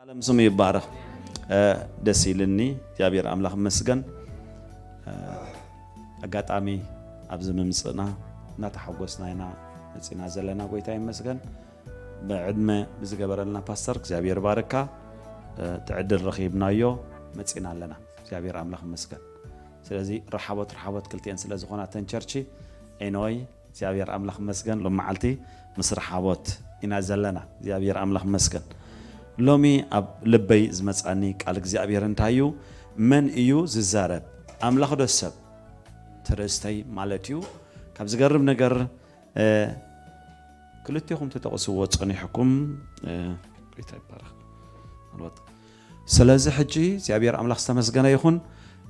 ዓለም ስሙ ይባረኽ። እ፣ ደስ ኢልኒ። እግዚኣብሔር ኣምላኽ ይመስገን። እ፣ ኣጋጣሚ ኣብዚ ምምጽእና እናተሓጎስና ኢና መጺና ዘለና። ጎይታ ይመስገን። ብዕድመ ብዝገበረልና ፓስተር እግዚኣብሔር ባርካ። እ፣ እቲ ዕድል ረኺብናዮ መጺና ኣለና። እግዚኣብሔር ኣምላኽ ይመስገን። ስለዚ ረሓቦት ረሓቦት ክልቲኤን ስለ ዝኾና ተን ቸርች ኤንወይ እግዚኣብሔር ኣምላኽ መስገን። ሎም መዓልቲ ምስ ረሓቦት ኢና ዘለና። እግዚኣብሔር ኣምላኽ መስገን። ሎሚ ኣብ ልበይ ዝመጻኒ ቃል እግዚኣብሔር እንታይ እዩ? መን እዩ ዝዛረብ? ኣምላኽ ዶ ሰብ? ትርእስተይ ማለት እዩ። ካብ ዝገርም ነገር፣ እ፣ ክልቴኹም ተጠቕስዎ ጸኒሕኩም፣ እ፣ ጎይታ ይባረኽ። ኣልወጥ። ስለዚ ሕጂ እግዚኣብሔር ኣምላኽ ዝተመስገነ ይኹን፣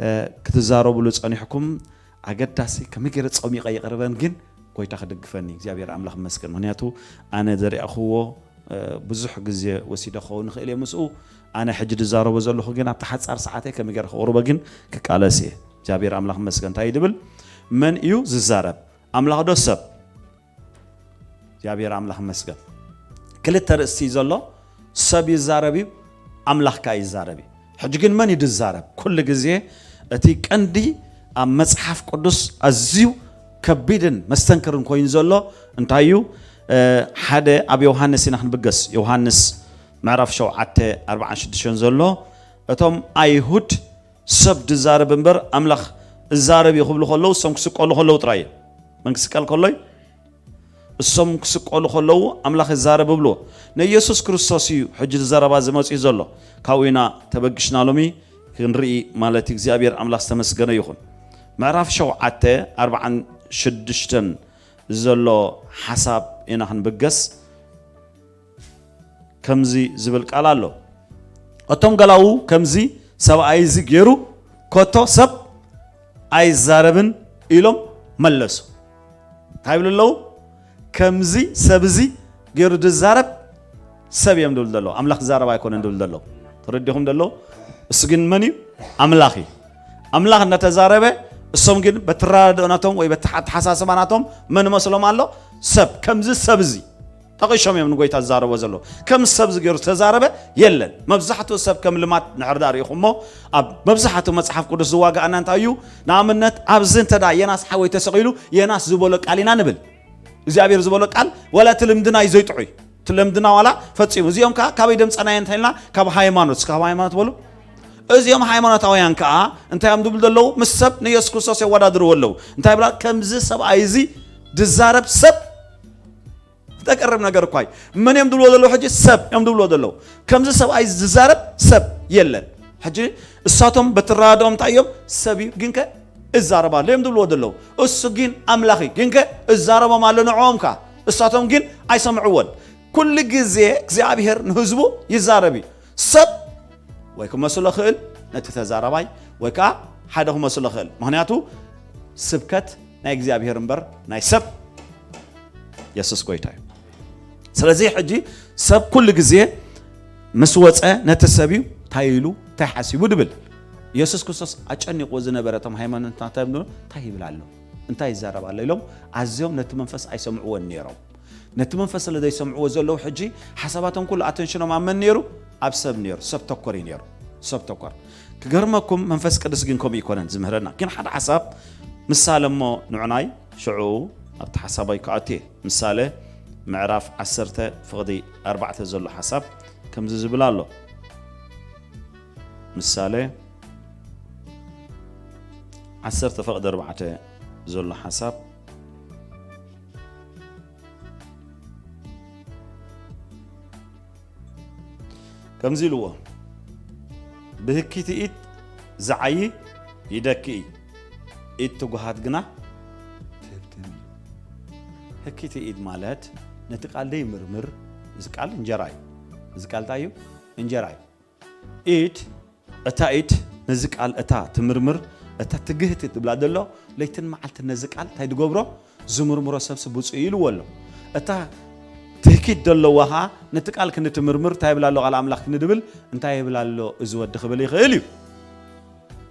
እ፣ ክትዛረቡሉ ጸኒሕኩም። ኣገዳሲ ከመይ ገይረ ጸሚቐ ይቕርበን ግን ጎይታ ክድግፈኒ እግዚኣብሔር ኣምላኽ መስገን። ምኽንያቱ ኣነ ዘሪኣኽዎ፣ እ፣ ብዙሕ ግዜ ወሲደ ክኸውን ይኽእል እየ ምስኡ። ኣነ ሕጂ ዝዛረቦ ዘለኹ ግን ኣብቲ ሓጻር ሰዓተይ ከመይ ገይረ ክቕርቦ ግን ክቃለስ እየ። እግዚኣብሔር ኣምላኽ መስገን። እንታይ እዩ ድብል? መን እዩ ዝዛረብ? ኣምላኽ ዶ ሰብ? እግዚኣብሔር ኣምላኽ መስገን። ክልተ ርእስቲ እዩ ዘሎ። ሰብ ይዛረብ እዩ፣ ኣምላኽ ከኣ ይዛረብ እዩ። ሕጂ ግን መን እዩ ዝዛረብ? ኩሉ ግዜ እቲ ቀንዲ ኣብ መጽሓፍ ቅዱስ ኣዝዩ ከቢድን መስተንክርን ኮይኑ ዘሎ እንታይ እዩ? እ፣ ሓደ ኣብ ዮሃንስ ኢና ክንብገስ። ዮሃንስ ምዕራፍ ሸውዓተ ኣርባዓን ሽዱሽተን ዘሎ፣ እቶም ኣይሁድ ሰብ ድዛረብ እምበር ኣምላኽ እዛረብ እዩ ክብሉ ከለዉ፣ እሶም ክስቀሉ ከለዉ ጥራይ እዩ። መን ክስቀል ከሎ እዩ? እሶም ክስቀሉ ከለዉ ኣምላኽ ይዛረብ እብልዎ። ንኢየሱስ ክርስቶስ እዩ ሕጂ ዘረባ ዝመጽእ ዘሎ። ካብኡ ኢና ተበጊስና ሎሚ ክንርኢ ማለት እዩ። እግዚኣብሔር ኣምላኽ ዝተመስገነ ይኹን። ምዕራፍ ሸውዓተ ኣርባዓን ሽዱሽተን ዘሎ ሓሳብ ኢና ክንብገስ። ከምዚ ዝብል ቃል ኣሎ። እቶም ገላዉ ከምዚ ሰብኣይ እዚ ገይሩ ከቶ ሰብ ኣይዛረብን ኢሎም መለሱ። እንታይ ይብሉ ኣለዉ? ከምዚ ሰብ እዚ ገይሩ ዝዛረብ ሰብ እዮም ድብል ዘለዉ። ኣምላኽ ዝዛረብ ኣይኮነን ድብል ዘለዉ። ተረዲኹም ዘለዉ? እሱ ግን መን እዩ? ኣምላኽ እዩ። ኣምላኽ እናተዛረበ እሶም ግን በትራድኦ ናቶም ወይ በተሓሳስባ ናቶም መን መስሎም ኣሎ? ሰብ። ከምዚ ሰብ እዚ ጠቒሶም እዮም ንጎይታ ዝዛረቦ ዘለዉ። ከም ሰብ ዝገይሩ ዝተዛረበ የለን። መብዛሕትኡ ሰብ ከም ልማድ ንሕር ዳኣ ርኢኹሞ፣ ኣብ መብዛሕትኡ መጽሓፍ ቅዱስ ዝዋጋኣና እንታይ እዩ? ንኣብነት ኣብዚ እንተ ደኣ የናስ ሓወይ ተሰቒሉ የናስ ዝበሎ ቃል ኢና ንብል። እግዚኣብሔር ዝበሎ ቃል ዋላ እቲ ልምድና እዩ ዘይጥዑይ። እቲ ልምድና ዋላ ፈጺሙ። እዚኦም ከኣ ካበይ ደምጸናዮ እንተኢልና ካብ ሃይማኖት፣ እስከ ካብ ሃይማኖት በሉ። እዚኦም ሃይማኖታውያን ከኣ እንታይ እዮም ዝብሉ ዘለዉ? ምስ ሰብ ንየሱስ ክርስቶስ የወዳድርዎ ኣለዉ። እንታይ ይብላ? ከምዚ ሰብኣይ እዚ ዝዛረብ ሰብ ተቀርብ ነገር እኳ እዩ። መን እዮም ድብልዎ ዘለዉ? ሕጂ ሰብ እዮም ድብልዎ ዘለዉ። ከምዚ ሰብኣይ ዝዛረብ ሰብ የለን። ሕጂ እሳቶም በትራድኦም እንታይ እዮም? ሰብ እዩ፣ ግንከ እዛረብ ኣሎ እዮም ድብልዎ ዘለዉ። እሱ ግን ኣምላኽ እዩ፣ ግንከ እዛረቦም ኣሎ ንዕኦም ከኣ። እሳቶም ግን ኣይሰምዕዎን። ኩሉ ግዜ እግዚኣብሔር ንህዝቡ ይዛረብ እዩ። ሰብ ወይ ክመስሎ ክእል ነቲ ተዛራባይ፣ ወይ ከኣ ሓደ ክመስሎ ክእል። ምኽንያቱ ስብከት ናይ እግዚኣብሔር እምበር ናይ ሰብ የሱስ ጎይታ እዩ። ስለዚ ሕጂ ሰብ ኩሉ ግዜ ምስ ወጸ ነቲ ሰብ እዩ እንታይ ኢሉ እንታይ ሓሲቡ ድብል። የሱስ ክርስቶስ ኣጨኒቑዎ ዝነበረ እቶም ሃይማኖትና እንታይ ይብሉ፣ እንታይ ይብል ኣሎ፣ እንታይ ይዛረብ ኣሎ ኢሎም ኣዝዮም ነቲ መንፈስ ኣይሰምዕዎን ነይሮም። ነቲ መንፈስ ስለ ዘይሰምዕዎ ዘለዉ ሕጂ ሓሳባቶም ኩሉ ኣተንሽኖም ኣብ መን ነይሩ? ኣብ ሰብ ነይሩ። ሰብ ተኮር እዩ ነይሩ። ሰብ ተኮር። ክገርመኩም መንፈስ ቅዱስ ግን ከምኡ ይኮነን ዝምህረና። ግን ሓደ ሓሳብ ምሳለ እሞ ንዑናይ ሽዑ ኣብቲ ሓሳባይ ክኣቱ እየ። ምሳሌ ምዕራፍ ዓሰርተ ፍቕዲ ኣርባዕተ ዘሎ ሓሳብ ከምዚ ዝብል ኣሎ። ምሳሌ ዓሰርተ ፍቕዲ ኣርባዕተ ዘሎ ሓሳብ ከምዚ ኢልዎ፣ ብህኪቲ ኢድ ዝዓዪ ይደኪ እዩ፣ ኢድ ትጉሃት ግና ትህብትም እዩ። ህኪቲ ኢድ ማለት ነቲ ቃል ደይምርምር፣ እዚ ቃል እንጀራ እዩ። እዚ ቃል እንታይ እዩ? እንጀራ እዩ። ኢድ፣ እታ ኢድ ነዚ ቃል እታ ትምርምር፣ እታ ትግህቲ ትብላ ዘሎ፣ ለይትን መዓልትን ነዚ ቃል እንታይ ዝገብሮ? ዝምርምሮ ሰብሲ ብፁዕ እዩ ኢልዎ ኣሎ። እታ ትህኪት ዘለዋ ኸዓ ነቲ ቃል ክንትምርምር እንታይ ይብላ ኣሎ ቃል ኣምላኽ ክንድብል እንታይ ይብላ ኣሎ እዚ ወዲ ክብል ይኽእል እዩ።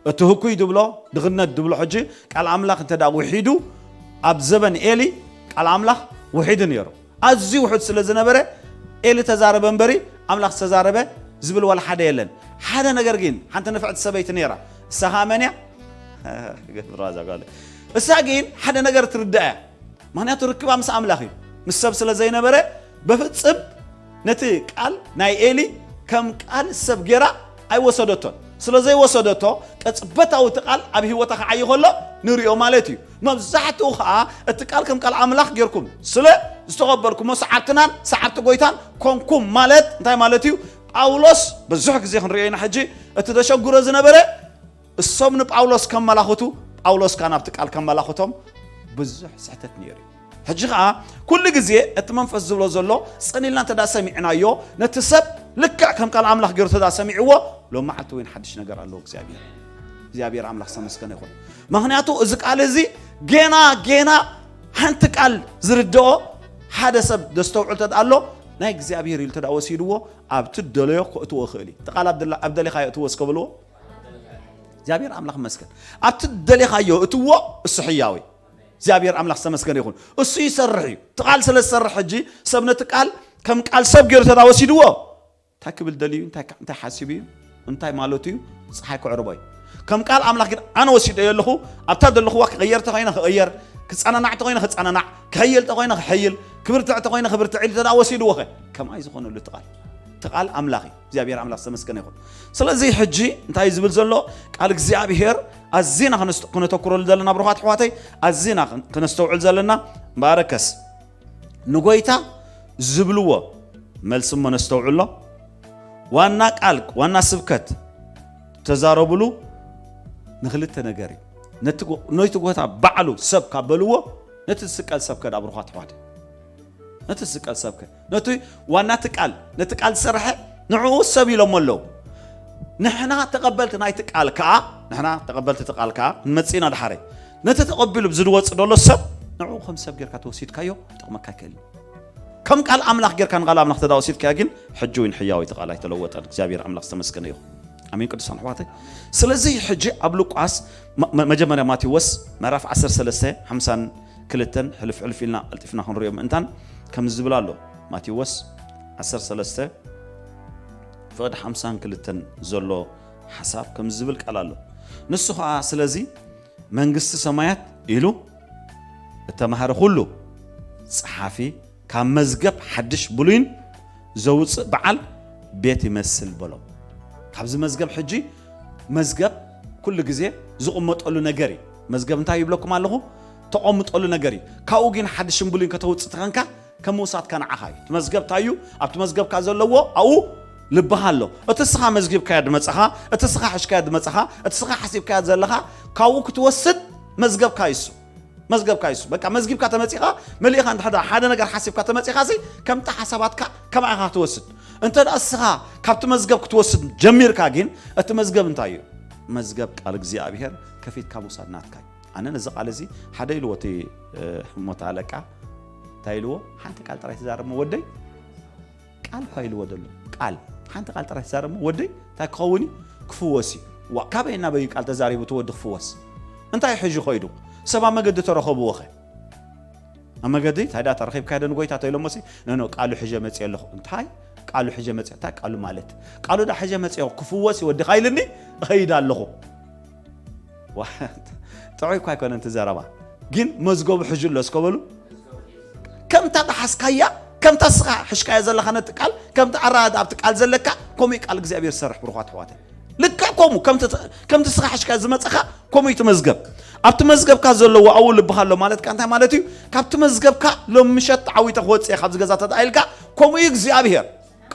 እቲ ህኩይ ድብሎ ድኽነት ድብሎ ሕጂ ቃል ኣምላኽ እንተ ደኣ ውሒዱ ኣብ ዘበን ኤሊ ቃል ኣምላኽ ውሒዱ ነይሩ። ኣዝዩ ውሑድ ስለ ዝነበረ ኤሊ ተዛረበ እምበሪ ኣምላኽ ዝተዛረበ ዝብል ዋላ ሓደ የለን። ሓደ ነገር ግን ሓንቲ ንፍዕቲ ሰበይቲ ነይራ። እሳ ኸኣ መን እያ? ገብራ እዛ ጓል። እሳ ግን ሓደ ነገር ትርዳእ እያ። ምኽንያቱ ርክባ ምስ ኣምላኽ እዩ። ምስ ሰብ ስለ ዘይነበረ በፍጽም ነቲ ቃል ናይ ኤሊ ከም ቃል ሰብ ጌራ ኣይወሰደቶን። ስለ ዘይወሰደቶ ቅጽበታዊ እቲ ቃል ኣብ ህይወታ ክዓዪ ከሎ ንሪኦ ማለት እዩ። መብዛሕትኡ ኸኣ እቲ ቃል ከም ቃል ኣምላኽ ጌርኩም ስለ ዝተቐበልኩሞ ሰዓብትናን ሰዓብቲ ጎይታን ኮንኩም ማለት እንታይ ማለት እዩ? ጳውሎስ ብዙሕ ግዜ ክንሪኦ ኢና። ሕጂ እቲ ተሸጉረ ዝነበረ እሶም ንጳውሎስ ከመላኽቱ ጳውሎስ ከኣ ናብቲ ቃል ከመላኽቶም ብዙሕ ስሕተት ነይሩ እዩ። ሕጂ ኸኣ ኩሉ ግዜ እቲ መንፈስ ዝብሎ ዘሎ ጽን ኢልና እንተ ደኣ ሰሚዕናዮ ነቲ ሰብ ልክዕ ከም ቃል ኣምላኽ ገይሩ እንተ ደኣ ሰሚዕዎ ሎም መዓልቲ እውን ሓድሽ ነገር ኣለዎ እግዚኣብሔር። እግዚኣብሔር ኣምላኽ ዝተመስገነ ይኹን። ምኽንያቱ እዚ ቃል እዚ ጌና ጌና ሓንቲ ቃል ዝርድኦ ሓደ ሰብ ዘስተውዕል እንተ ደኣ ኣሎ ናይ እግዚኣብሔር ኢሉ እንተ ደኣ ወሲድዎ ኣብቲ ደለዮ ክእትዎ ይኽእል እዩ። እቲ ቃል ኣብ ደላ- ኣብ ደሊኻዮ እትዎ እስከ በልዎ። እግዚኣብሔር ኣምላኽ ይመስገን። ኣብቲ ደሊኻዮ እትዎ እሱ ሕያዊ እግዚኣብሔር ኣምላኽ ዝተመስገነ ይኹን። እሱ ይሰርሕ እዩ። እቲ ቃል ስለ ዝሰርሕ ሕጂ ሰብ ነቲ ቃል ከም ቃል ሰብ ገይሩ ተዳ ወሲድዎ እንታይ ክብል ደልዩ እንታይ እንታይ ሓሲቡ እዩ እንታይ ማለቱ እዩ? ፀሓይ ክዕርቦ እዩ። ከም ቃል ኣምላኽ ግን ኣነ ወሲደ ኣለኹ። ኣብታ ዘለኹዋ ክቕየር ተኾይነ ክቕየር፣ ክፀናናዕ ተኾይነ ክፀናናዕ፣ ክሕይል ተኾይነ ክሕይል፣ ክብርትዕ ተኾይነ ክብርትዕ ኢሉ ተዳ ወሲድዎ ኸ ከምኣይ ዝኾነሉ እቲ ቃል እቲ ቃል ኣምላኽ እዩ። እግዚኣብሔር ኣምላኽ ዝተመስገነ ይኹን። ስለዚ ሕጂ እንታይ እዩ ዝብል ዘሎ? ቃል እግዚኣብሔር ኣዚና ክነስ- ክነተኩረሉ ዘለና ብሩኻት ኣሕዋተይ፣ ኣዚና ክን- ክነስተውዕል ዘለና። እምበኣርከስ ንጎይታ ዝብልዎ መልሲ እሞ ነስተውዕሎ። ዋና ቃል ዋና ስብከት ተዛረብሉ ንክልተ ነገር እዩ። ነቲ ጎ- ነቲ ጎታ ባዕሉ ሰብ ካብ በልዎ ነቲ ዝስቀል ሰብ ከዳ ብሩኻት ኣሕዋተይ ነቲ ዝስቀል ሰብከ ነቲ ዋና እቲ ቃል ነቲ ቃል ዝሰርሐ ንዕኡ ሰብ ኢሎሞ ኣለዉ። ንሕና ተቐበልቲ ናይቲ ቃል ከኣ ንሕና ተቐበልቲ እቲ ቃል ከኣ ንመጽእና ድሓረይ ነቲ ተቐቢሉ ዝድወጽ ደሎ ሰብ ንዕኡ ከም ሰብ ጌርካ ተወሲድካዮ ጠቕመካ ይክእል። ከም ቃል ኣምላኽ ጌርካ ንቓል ኣምላኽ ተዳ ወሲድካዮ ግን ሕጂ እውን ሕያዊቲ ቃል ኣይተለወጠን። እግዚኣብሔር ኣምላኽ ዝተመስገነ ይኹን። ኣሜን ቅዱሳን ኣሕዋተይ። ስለዚ ሕጂ ኣብ ሉቃስ መ- መ- መጀመርያ ማቴዎስ ምዕራፍ ዓሰርተ ሰለስተ ሓምሳን ክልተን ሕልፍ ሕልፍ ኢልና ቀልጢፍና ክንሪኦ ምእንታን ከም ዝብል ኣሎ። ማቴዎስ ዓሰርተ ሰለስተ ፍቕዲ ሓምሳን ክልተን ዘሎ ሓሳብ ከም ዝብል ቃል ኣሎ። ንሱ ኸዓ ስለዚ መንግስቲ ሰማያት ኢሉ እተማህረ ኩሉ ጸሓፊ ካብ መዝገብ ሓድሽ ብሉይን ዘውፅእ በዓል ቤት ይመስል በሎ። ካብዚ መዝገብ ሕጂ መዝገብ ኩሉ ግዜ ዝቕመጠሉ ነገር እዩ። መዝገብ እንታይ ይብለኩም ኣለኹ? ተቐምጠሉ ነገር እዩ። ካብኡ ግን ሓድሽን ብሉይን ከተውፅእ ተኸንካ ከም ምውሳድካ ንዓኻ እዩ። እቲ መዝገብ እንታይ እዩ? ኣብቲ መዝገብካ ዘለዎ ኣብኡ ልብኻ ኣሎ። እቲ ስኻ መዝጊብካዮ ድመፅኻ፣ እቲ ስኻ ሕሽካዮ ድመፅኻ፣ እቲ ስኻ ሓሲብካዮ ዘለኻ ካብኡ ክትወስድ መዝገብካ ይሱ መዝገብካ ይሱ በቃ መዝጊብካ ተመፂኻ መሊእኻ እንድሕር ሓደ ነገር ሓሲብካ ተመፂኻ ሲ ከምቲ ሓሳባትካ ከማይኻ ክትወስድ እንተ ደኣ እስኻ ካብቲ መዝገብ ክትወስድ ጀሚርካ ግን እቲ መዝገብ እንታይ እዩ? መዝገብ ቃል እግዚኣብሔር ከፊትካ ምውሳድ ናትካ እዩ። ኣነ ነዚ ቃል እዚ ሓደ ኢልዎ እቲ ሕሞት ኣለቃ እንታይ ኢልዎ ሓንቲ ቃል ጥራይ ትዛረብ ወደይ ቃል እኳ ኢልዎ ዘሎ ቃል ሓንቲ ቃል ጥራይ ትዛረብ ወደይ እንታይ ክኸውን እዩ? ክፍወስ እዩ። ዋ ካበይ ናበይ ቃል ተዛሪቡ እቲ ወዲ ክፍወስ? እንታይ ሕጂ ኮይዱ? ሰብ ኣብ መገዲ ተረኸብዎ ኸ ኣብ መገዲ እንታይ ዳ ተረኺብካ ደ ንጎይታ ተይሎሞ ሲ ነኖ ቃሉ ሕጀ መፅእ ኣለኹ እንታይ ቃሉ ሕጀ መፅእ እንታይ ቃሉ ማለት ቃሉ ዳ ሕጀ መፅእ ክፍወስ እዩ ወዲኻ ኢልኒ እኸይድ ኣለኹ። ጥዑይ እኳ ኣይኮነን እቲ ዘረባ ግን መዝገቡ ሕጂ ኣሎ እስከ በሉ። ከምታ ዝሓዝካያ ከምታ ስኻ ሕሽካያ ዘለኻ ነቲ ቃል ከምቲ ኣረዳድኣ ኣብቲ ቃል ዘለካ ከምኡ እዩ ቃል እግዚኣብሔር ዝሰርሕ ብሩኻት ኣሕዋተይ። ልክዕ ከምኡ ከምቲ ከምቲ ስኻ ሕሽካያ ዝመፀኻ ከምኡ እዩ እቲ መዝገብ ኣብቲ መዝገብካ ዘለዎ ኣብኡ ልብኻ ኣሎ ማለት ከ እንታይ ማለት እዩ? ካብቲ መዝገብካ ሎም ምሸት ተዓዊተ ክወፅእ እየ ካብዚ ገዛ ተደኣ ኢልካ ከምኡ እዩ እግዚኣብሔር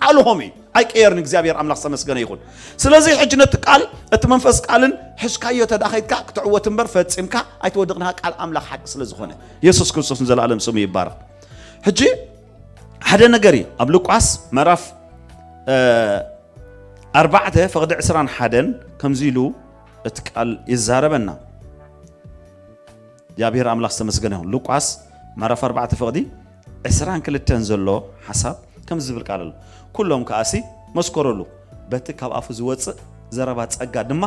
ቃሉ ከምኡ እዩ ኣይቀየርን እግዚኣብሔር ኣምላኽ ዝተመስገነ ይኹን። ስለዚ ሕጂ ነቲ ቃል እቲ መንፈስ ቃልን ሕሽካዮ ተደኣ ኸይድካ ክትዕወት እምበር ፈፂምካ ኣይትወድቕን ኢኻ ቃል ኣምላኽ ሓቂ ስለ ዝኾነ። የሱስ ክርስቶስ ንዘለኣለም ስሙ ይባረኽ። ሕጂ ሓደ ነገር እዩ ኣብ ሉቃስ ምዕራፍ ኣርባዕተ ፍቕዲ ዕስራን ሓደን ከምዚ ኢሉ እቲ ቃል ይዛረበና። እግዚኣብሔር ኣምላኽ ዝተመስገነ ይኹን። ሉቃስ ምዕራፍ ኣርባዕተ ፍቕዲ ዕስራን ክልተን ዘሎ ሓሳብ ከምዚ ዝብል ቃል ኣሎ። ኩሎም ከኣሲ መስከረሉ፣ በቲ ካብ ኣፉ ዝወፅእ ዘረባ ጸጋ ድማ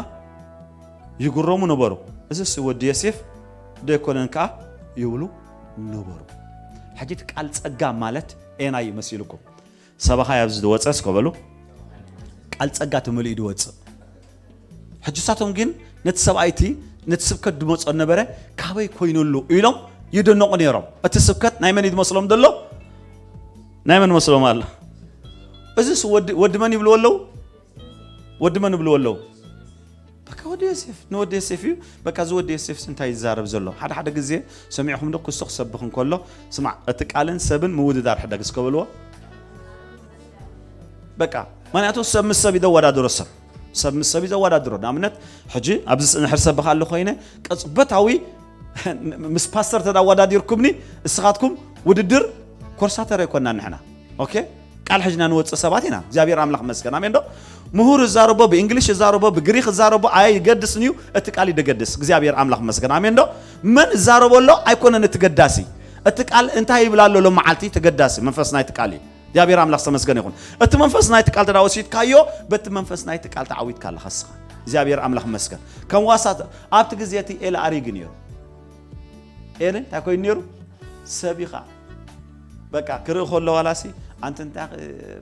ይግረሙ ነበሩ። እዝስ ወዲ ዮሴፍ ዶ ኣይኮነን ከኣ ይብሉ ነበሩ። ሕጂ እቲ ቃል ጸጋ ማለት ኣየናይ እዩ መሲልኩም? ሰባኻ ኣብዚ ዝወፀ እስከ በሉ። ቃል ጸጋ ተመሊኡ ድወጽእ። ሕጂ ንሳቶም ግን ነቲ ሰብኣይ እቲ ነቲ ስብከት ድመጾ ነበረ፣ ካበይ ኮይኑ ኣሎ ኢሎም ይደነቑ ነይሮም። እቲ ስብከት ናይ መን እዩ ዝመስሎም ዘሎ? ናይ መን መስሎም ኣሎ? እዚስ ወዲ፣ ወዲ መን ይብልዎ ኣለዉ? ወዲ መን ይብልዎ ኣለዉ? በቃ ወዲ ዮሴፍ፣ ንወዲ ዮሴፍ እዩ። በቃ እዚ ወዲ ዮሴፍስ እንታይ ይዛረብ ዘሎ? ሓደ ሓደ ግዜ ሰሚዕኹም ዶ? ክስቶ ክሰብኽ እንከሎ፣ ስማዕ፣ እቲ ቃልን ሰብን ምውድዳር ሕደግ እስከ በልዎ። በቃ፣ ምኽንያቱ ሰብ ምስ ሰብ እዩ ዘወዳድሮ። ሰብ፣ ሰብ ምስ ሰብ እዩ ዘወዳድሮ። ንኣብነት፣ ሕጂ ኣብዚ ንሕር ሰብኽ ኣሎ ኮይነ፣ ቅጽበታዊ ምስ ፓስተር ተዳወዳዲርኩምኒ፣ እስኻትኩም ውድድር ኮርሳተር ኣይኮንና ንሕና። ኦኬ? ቃል ሕጅና ንወጽእ ሰባት ኢና። እግዚኣብሔር ኣምላኽ መስገን። ኣሜን ዶ? ምሁር እዛረቦ፣ ብእንግሊሽ እዛረቦ፣ ብግሪክ እዛረቦ፣ ኣይገድስን እዩ። እቲ ቃል እዩ ደገድስ። እግዚኣብሔር ኣምላኽ መስገን። ኣሜን ዶ? መን እዛረቦ ኣሎ ኣይኮነን እቲ ገዳሲ። እቲ ቃል እንታይ ይብል ኣሎ ሎም መዓልቲ ተገዳሲ መንፈስ ናይቲ ቃል እዩ። እግዚኣብሔር ኣምላኽ ዝተመስገነ ይኹን። እቲ መንፈስ ናይቲ ቃል ተዳ ወሲድካዮ፣ በቲ መንፈስ ናይቲ ቃል ተዓዊትካ ኣለኻ እስኻ። እግዚኣብሔር ኣምላኽ መስገን። ከም ዋሳ ኣብቲ ግዜ እቲ ኤል ኣሪግ ነይሩ። ኤል እንታይ ኮይኑ ነይሩ? ሰብ ኢኻ። በቃ ክርኢ ከሎ ዋላሲ፣ ኣንቲ እንታይ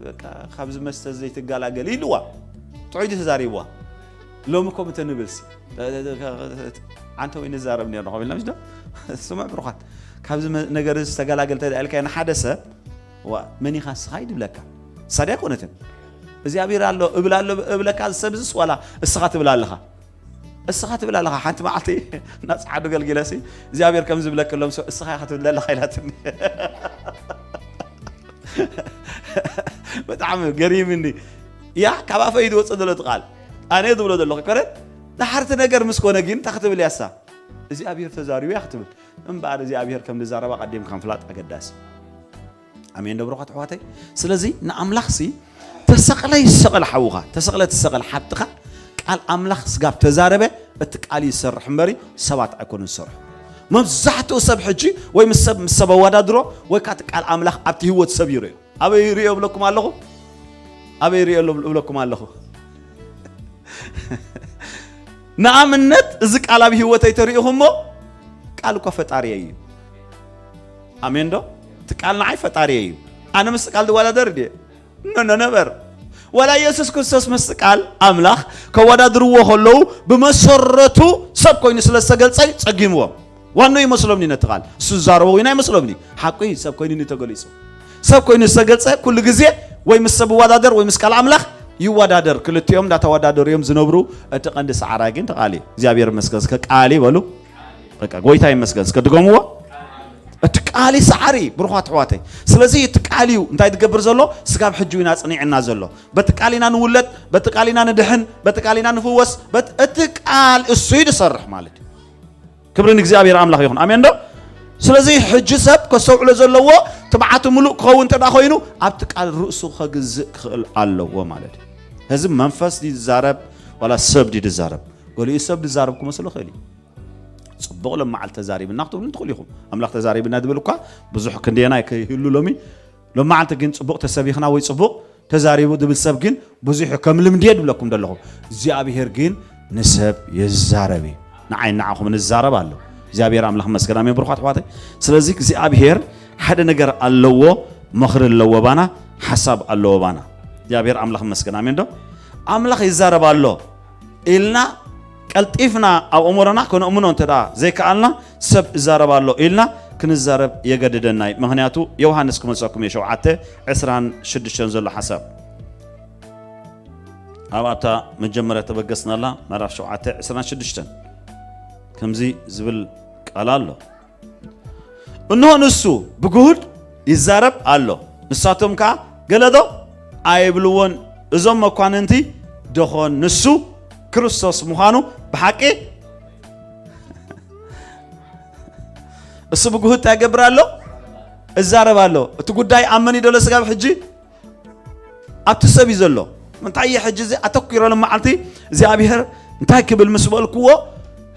በቃ ካብዚ መስተ ዘይትገላገል ኢልዋ። ጥዑይ ድዩ ተዛሪብዋ? ሎሚ ከምኡ ተንብልሲ። ኣንተ ወይ ንዛረብ ነርና፣ ኮም ኢልና፣ ምሽ ዶ? ስሙዕ ብሩኻት። ካብዚ መ-፣ ነገር እዚ ዝተገላገል ተዳ ኢልካዮ ንሓደ ሰብ፣ ዋ፣ መን ኢኻ እስኻ እዩ ድብለካ። እሳ ድያ ኣይኮነትን። እግዚኣብሔር ኣሎ፣ እብል ኣሎ፣ እብለካ፣ እዚ ሰብ እዚስ ዋላ እስኻ ትብል ኣለኻ። እስኻ ትብል ኣለኻ። ሓንቲ መዓልቲ እናጸዓዱ ገልጊለሲ፣ እግዚኣብሔር ከም ዝብለክሎም ሰው፣ እስኻ ኢኻ ትብል ዘለኻ ኢላትኒ። ብጣዕሚ ገሪምኒ። ያ፣ ካብ ኣፈይ ዝወጽእ ዘሎ እቲ ቃል። ኣነ ዝብሎ ዘለኹ ይኮነ፣ ንሓርቲ ነገር ምስ ኮነ ግን፣ እንታይ ክትብል እያ እሳ? እግዚኣብሔር ተዛሪቡ እያ ክትብል። እምበኣር እግዚኣብሔር ከም ዝዛረባ ቀዲምካ ምፍላጥ ኣገዳሲ። ኣሜን ዶ ብሩኻት ኣሕዋተይ? ስለዚ ንኣምላኽሲ ተሰቕለ ይሰቐል ሓውኻ፣ ተሰቕለ ትሰቐል ሓብትኻ፣ ቃል ኣምላኽ ስጋብ ተዛረበ እቲ ቃል ይሰርሕ እምበሪ ሰባት ኣይኮኑን ዝሰርሑ። መብዛሕትኡ ሰብ ሕጂ ወይ ምስ ሰብ፣ ምስ ሰብ ኣወዳድሮ ወይ ካቲ ቃል ኣምላኽ ኣብቲ ህይወት ሰብ ይርእዮ። ኣበይ ይርእዮ እብለኩም ኣለኹ? ኣበይ ይርእዮ እብለኩም ኣለኹ? ንኣብነት እዚ ቃል ኣብ ህይወተይ ተሪኢኹሞ ቃል እኳ ፈጣሪየ እዩ። ኣሜን ዶ? እቲ ቃል ንዓይ ፈጣሪየ እዩ። ኣነ ምስ ቃል ዝወዳደር ድየ? ኖ፣ ኖ፣ ነበር። ዋላ ኢየሱስ ክርስቶስ ምስ ቃል ኣምላኽ ከወዳድርዎ ከለዉ ብመሰረቱ ሰብ ኮይኑ ስለ ዝተገልጸ ጸጊምዎም። ዋኖ ይመስሎምኒ ነቲ ቃል። እሱ ዝዛረቦ እውን ኣይመስሎምኒ። ሓቁ እዩ፣ ሰብ ኮይኑ እዩ ተገሊጹ። ሰብ ኮይኑ ዝተገልጸ ኩሉ ግዜ ወይ ምስ ሰብ ይወዳደር ወይ ምስ ቃል ኣምላኽ ይወዳደር። ክልቲኦም እንዳተወዳደሩ እዮም ዝነብሩ። እቲ ቀንዲ ሰዓራይ ግን እቲ ቃል እዩ። እግዚኣብሔር ይመስገን። እስከ ቃል ይበሉ። በቃ ጎይታ ይመስገን። እስከ ድገምዎ። እቲ ቃል እዩ ሰዓሪ፣ ብሩኻት ኣሕዋተይ። ስለዚ እቲ ቃል እዩ እንታይ ዝገብር ዘሎ? ስጋብ ሕጂ ኢና ጽኒዕና ዘሎ። በቲ ቃል ኢና ንውለድ፣ በቲ ቃል ኢና ንድሕን፣ በቲ ቃል ኢና ንፍወስ። በት-፣ እቲ ቃል እሱ እዩ ዝሰርሕ ማለት እዩ። ክብሪ ንእግዚኣብሔር ኣምላኽ ይኹን። ኣሜን ዶ? ስለዚ ሕጂ ሰብ ከስተውዕሎ ዘለዎ ትብዓቱ ምሉእ ክኸውን እንተ ደኣ ኮይኑ ኣብቲ ቃል ርእሱ ከግዝእ ክኽእል ኣለዎ ማለት እዩ። ሕዚ መንፈስ ድዩ ዝዛረብ ዋላ ሰብ ድዩ ዝዛረብ? ገሊኡ ሰብ ዝዛረብ ክመስሎ ይኽእል እዩ። ጽቡቕ ሎም መዓልቲ ተዛሪብና ክትብሉ ትኽእሉ ኢኹም። ኣምላኽ ተዛሪብና ዝብል እኳ ብዙሕ ክንደየናይ ከይህሉ ሎሚ። ሎም መዓልቲ ግን ጽቡቕ ተሰቢኽና ወይ ጽቡቕ ተዛሪቡ ዝብል ሰብ ግን ብዙሕ ከም ልምዲ እየ ዝብለኩም ዘለኹ። እግዚኣብሔር ግን ንሰብ ይዛረብ እዩ። ንዓይ ንዓኹም ንዛረብ ኣሎ። እግዚኣብሔር ኣምላኽ መስገን። ኣሜን። ብሩኻት ኣሕዋተይ። ስለዚ እግዚኣብሔር ሓደ ነገር ኣለዎ፣ ምኽሪ ኣለዎ ባና፣ ሓሳብ ኣለዎ ባና። እግዚኣብሔር ኣምላኽ መስገን። ኣሜን ዶ? ኣምላኽ ይዛረብ ኣሎ ኢልና ቀልጢፍና ኣብ ኣእምሮና ከነእምኖ እንተ ደኣ ዘይከኣልና፣ ሰብ እዛረብ ኣሎ ኢልና ክንዛረብ የገድደና እዩ። ምኽንያቱ ዮሃንስ ክመልሰኩም እየ፣ ሸውዓተ ዕስራን ሽዱሽተን ዘሎ ሓሳብ። ኣብ ኣብታ መጀመርያ ተበገስናላ ምዕራፍ ሸውዓተ ዕስራን ሽዱሽተን ከምዚ ዝብል ቃል ኣሎ። እንሆ ንሱ ብግሁድ ይዛረብ ኣሎ። ንሳቶም ከኣ ገለ ዶ ኣይብልዎን? እዞም መኳንንቲ ደኾን ንሱ ክርስቶስ ምዃኑ ብሓቂ እሱ ብግሁድ እንታይ ይገብር ኣሎ? እዛረብ ኣሎ። እቲ ጉዳይ ኣብ መን እዩ ዘሎ ስጋብ ሕጂ? ኣብቲ ሰብ እዩ ዘሎ። እንታይ እየ ሕጂ እዚ ኣተኲረ ሎም መዓልቲ እግዚኣብሔር እንታይ ክብል ምስ በልክዎ፣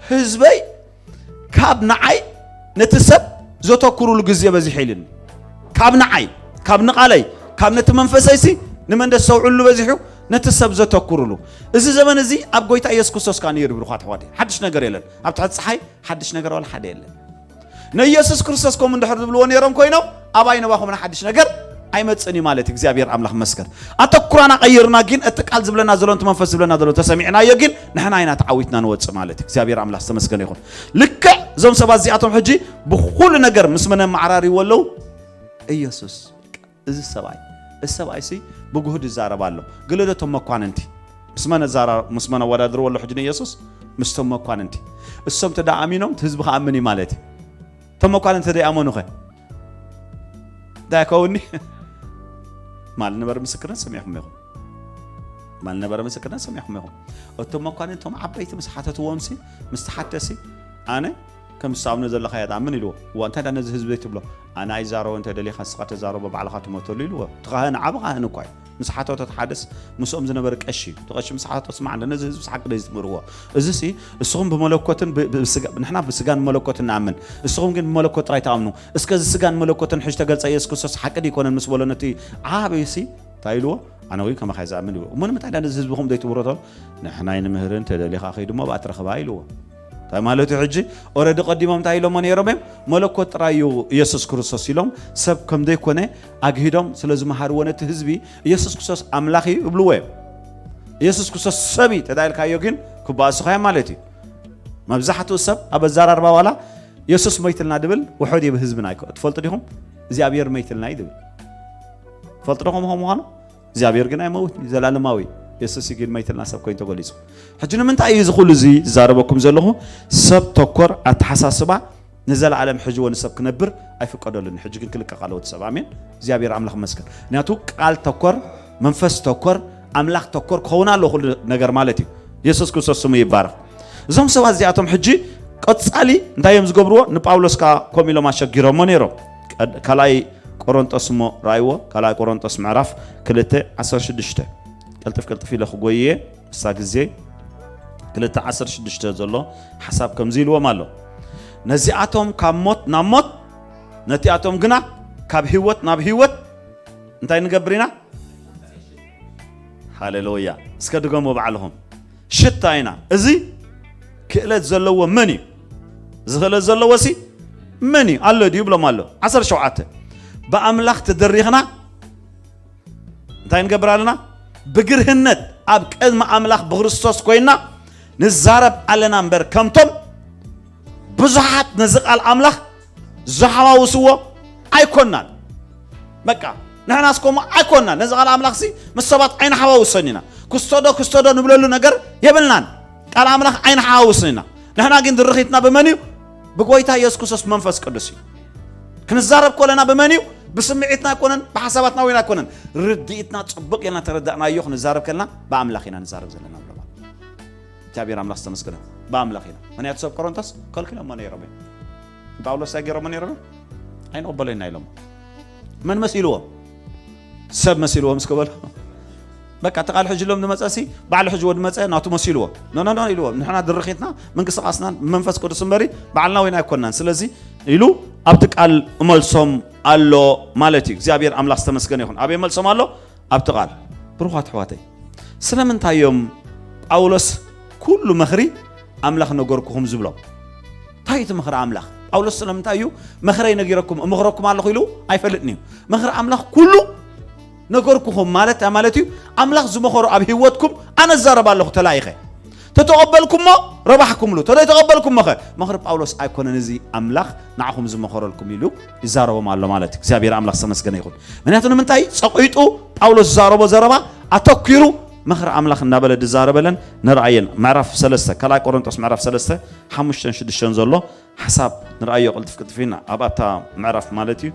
ህዝበይ ካብ ንዓይ ነቲ ሰብ ዘተኩሩሉ ግዜ በዚሑ ኢልኒ። ካብ ንዓይ፣ ካብ ንቓለይ፣ ካብ ነቲ መንፈሰይሲ ንመን ደስተውዕሉ በዚሑ? ነቲ ሰብ ዘተኩሩሉ። እዚ ዘመን እዚ ኣብ ጎይታ ኢየሱስ ክርስቶስ ከኣ ነይሩ፣ ብሩኻት ኣሕዋተይ። ሓድሽ ነገር የለን። ኣብ ትሕቲ ጸሓይ ሓድሽ ነገር ዋላ ሓደ የለን። ንኢየሱስ ክርስቶስ ከምኡ እንድሕር ዝብልዎ ነይሮም ኮይኖም፣ ኣባይ ነባኹምና ሓድሽ ነገር ኣይመጽእን እዩ ማለት እዩ። እግዚኣብሔር ኣምላኽ መስገን። ኣተኩራና ቀይርና ግን እቲ ቃል ዝብለና ዘሎ፣ እቲ መንፈስ ዝብለና ዘሎ ተሰሚዕናዮ ግን ንሕና ኢና ተዓዊትና ንወጽእ ማለት እዩ። እግዚኣብሔር ኣምላኽ ዝተመስገነ ይኹን። ልክዕ እዞም ሰባት እዚኣቶም ሕጂ ብኹሉ ነገር ምስ መን ኣመዓራርይዎ ኣለዉ? ኢየሱስ። እዚ ሰብኣይ፣ እዚ ሰብኣይ ሲ ብጉህድ ይዛረብ ኣሎ። ገለ ዶ እቶም መኳንንቲ ምስ መን ኣዛራ-፣ ምስ መን ኣወዳድርዎ ኣሎ ሕጂ ንኢየሱስ? ምስቶም መኳንንቲ። እሶም ተዳ ኣሚኖም እቲ ህዝቢ ከኣምን እዩ ማለት እዩ። እቶም መኳንንቲ ተደይ ኣመኑ ኸ? እንታይ ከውኒ? ማል ነበረ ምስክርነት ሰሚዕኹም ኢኹም። ማል ነበረ ምስክርነት ሰሚዕኹም ኢኹም። እቶም መኳንንቲ እቶም ዓበይቲ ምስ ሓተትዎም ሲ፣ ምስ ተሓተሲ፣ ኣነ ከም ዝሰኣምኖ ዘለኻ እያ ትኣምን ኢልዎ። እዋ እንታይ ዳ ነዚ ህዝቢ ትብሎ? ኣነ ኣይዛረቦ እንተ ደሊኻ ንስኻ ተዛረቦ ባዕልኻ ትመተሉ ኢልዎ። እቲ ካህን ዓቢ ካህን እኳ እዩ። ምስ ሓተቶ እቲ ሓደስ ምስኦም ዝነበረ ቀሺ እዩ። እቲ ቀሺ ምስ ሓተቶ ስማዕ እንደ ነዚ ህዝቢ ሓቂ ደይ ዝትምህርዎ። እዚ ሲ እስኹም ብመለኮትን ብ-፣ ብ-፣ ብስጋ-፣ ንሕና ብስጋን መለኮትን ንኣምን። እስኹም ግን ብመለኮት ጥራይ ትኣምኑ። እስከ እዚ ስጋን መለኮትን ሕጂ ተገልጸ ኢየሱስ ክርስቶስ ሓቂ ድዩ ይኮነን ምስ በሎ ነቲ ዓቢ ሲ እንታይ ኢልዎ? ኣነ ወይ ከማኻ ዝኣምን ይብሎ። እሞ ንምንታይ ዳ ነዚ ህዝቢ ከምኡ ዘይትብሮ ተሎ? ንሕና ኣይንምህርን ተደሊኻ ከይዱ እሞ ብኣ ትረኽባ ኢልዎ። እንታይ ማለት እዩ ሕጂ? ኦረዲ ቀዲሞም እንታይ ኢሎሞ ነይሮም እዮም? መለኮት ጥራይ እዩ ኢየሱስ ክርስቶስ ኢሎም ሰብ ከም ዘይኮነ ኣግሂዶም ስለ ዝመሃርዎ ነቲ ህዝቢ ኢየሱስ ክርስቶስ ኣምላኽ እዩ ይብልዎ እዮም። ኢየሱስ ክርስቶስ ሰብ እዩ ተዳኢልካዮ ግን ክበኣሱኻ እዮም ማለት እዩ። መብዛሕትኡ ሰብ ኣብ ኣዘራርባ ዋላ ኢየሱስ መይትልና ድብል ውሑድ እዩ ብህዝብና ኣይኮ-፣ ትፈልጡ ዲኹም? እግዚኣብሔር መይትልና እዩ ድብል። ትፈልጡ ዶ ከምኡ ምዃኑ? እግዚኣብሔር ግን ኣይመውትን እዩ፣ ዘላለማዊ እዩ። የሱስ ግን መይትልና ሰብ ኮይኑ ተገሊጹ። ሕጂ ንምንታይ እዩ እዚ ኩሉ እዚ ዝዛረበኩም ዘለኹ? ሰብ ተኮር ኣተሓሳስባ ንዘለኣለም ሕጂ እውን ሰብ ክነብር ኣይፍቀደሉን። ሕጂ ግን ክልቀቕ ኣለዎ እቲ ሰብ። ኣሜን። እግዚኣብሔር ኣምላኽ ይመስገን። ምክንያቱ ቃል ተኮር፣ መንፈስ ተኮር፣ ኣምላኽ ተኮር ክኸውን ኣለዎ ኩሉ ነገር ማለት እዩ። የሱስ ክርስቶስ ስሙ ይባረኽ። እዞም ሰባት እዚኣቶም ሕጂ ቀጻሊ እንታይ እዮም ዝገብርዎ? ንጳውሎስ ከኣ ከምኡ ኢሎም ኣሸጊሮሞ ነይሮም። ቀድ-፣ ካልኣይ ቆሮንጦስ እሞ ረኣይዎ፣ ካልኣይ ቆሮንጦስ ምዕራፍ ክልተ ዓሰርተ ሽዱሽተ። ቅልጥፍ ቅልጥፍ ኢለ ክጎይየ፣ ምስታ ግዜ ክልተ ዓሰርተ ሽዱሽተ ዘሎ ሓሳብ ከምዚ ኢልዎም ኣሎ። ነዚኣቶም ካብ ሞት ናብ ሞት፣ ነቲኣቶም ግና ካብ ህይወት ናብ ህይወት እንታይ ንገብር ኢና? ሃሌሉያ። እስከ ድገሙ ባዕልኹም። ሽታ ኢና። እዚ ክእለት ዘለዎ መን እዩ? እዚ ክእለት ዘለዎ ሲ መን እዩ? ኣሎ ድዩ? ብሎም ኣሎ። ዓሰርተ ሸውዓተ። ብኣምላኽ ተደሪኽና እንታይ ንገብር ኣለና? ብግርህነት ኣብ ቅድሚ ኣምላኽ ብክርስቶስ ኮይና ንዛረብ ኣለና እምበር፣ ከምቶም ብዙሓት ነዚ ቃል ኣምላኽ ዝሓዋውስዎ ኣይኮናን። በቃ፣ ንሕናስ ከምኡ ኣይኮናን። ነዚ ቃል ኣምላኽሲ ምስ ሰባት ኣይንሓዋውሶን ኢና። ክስቶ ዶ፣ ክስቶ ዶ ንብለሉ ነገር የብልናን። ቃል ኣምላኽ ኣይንሓዋውስን ኢና። ንሕና ግን ድርኺትና ብመን እዩ? ብጎይታ የሱስ ክርስቶስ መንፈስ ቅዱስ እዩ። ክንዛረብ ከለና ብመን እዩ? ብስምዒትና ኣይኮነን፣ ብሓሳባትና እውን ኣይኮነን። ርድኢትና ጽቡቕ ጌርና ተረዳእናዮ ክንዛረብ ከለና ብኣምላኽ ኢና ንዛረብ ዘለና ብለማ። እግዚኣብሔር ኣምላኽ ዝተመስገነ። ብኣምላኽ ኢና። ምኽንያቱ ሰብ ቆሮንቶስ ከልኪሎሞ ነይሮም እዮም። ጳውሎስ እንታይ ገይሮሞ ነይሮም እዮም? ኣይንቕበሎ ኢና ኢሎም። መን መሲልዎም? ሰብ መሲልዎም እስከ በሉ። በቃ፣ እቲ ቃል ሕጂ ሎም ዝመጸ ሲ፣ ባዕሉ ሕጂ ወዲ መጸ፣ ናቱ መሲልዎ። ኖ፣ ኖ፣ ኖ ኢልዎም። ንሕና ድርኺትና፣ ምንቅስቃስና መንፈስ ቅዱስ እምበሪ፣ ባዕልና ወይና ኣይኮናን። ስለዚ ኢሉ ኣብቲ ቃል እመልሶም ኣሎ ማለት እዩ። እግዚኣብሔር ኣምላኽ ዝተመስገነ ይኹን። ኣበይ መልሶም ኣሎ? ኣብቲ ቃል። ብሩኻት ኣሕዋተይ፣ ስለምንታይ እዮም ጳውሎስ ኩሉ ምኽሪ ኣምላኽ ነገርኩኹም ዝብሎም? እንታይ እዩ እቲ ምኽሪ ኣምላኽ? ጳውሎስ ስለምንታይ እዩ ምኽረይ ነጊረኩም፣ እምኽረኩም ኣለኹ ኢሉ ኣይፈልጥን እዩ። ምኽሪ ኣምላኽ ኩሉ ነገርኩኹም ማለት እንታይ ማለት እዩ? ኣምላኽ ዝመኸሮ ኣብ ህይወትኩም ኣነ እዛረብ ኣለኹ ተላኢኸ። ተተቐበልኩሞ ረባሕኩምሉ፣ ተዘይተቐበልኩሞ ኸ? ምኽሪ ጳውሎስ ኣይኮነን፣ እዚ ኣምላኽ ንዓኹም ዝመኸረልኩም ኢሉ ይዛረቦም ኣሎ ማለት እዩ። እግዚኣብሔር ኣምላኽ ዝተመስገነ ይኹን። ምኽንያቱ ንምንታይ? ጸቒጡ ጳውሎስ ዝዛረቦ ዘረባ ኣተኲሩ ምኽሪ ኣምላኽ እናበለ ዝዛረበለን ንርኣየን። ምዕራፍ ሰለስተ፣ ካልኣይ ቆሮንቶስ ምዕራፍ ሰለስተ፣ ሓሙሽተን ሽዱሽተን ዘሎ ሓሳብ ንርኣዮ ቅልጥፍ ቅልጥፍ ኢና። ኣብ ኣታ ምዕራፍ ማለት እዩ።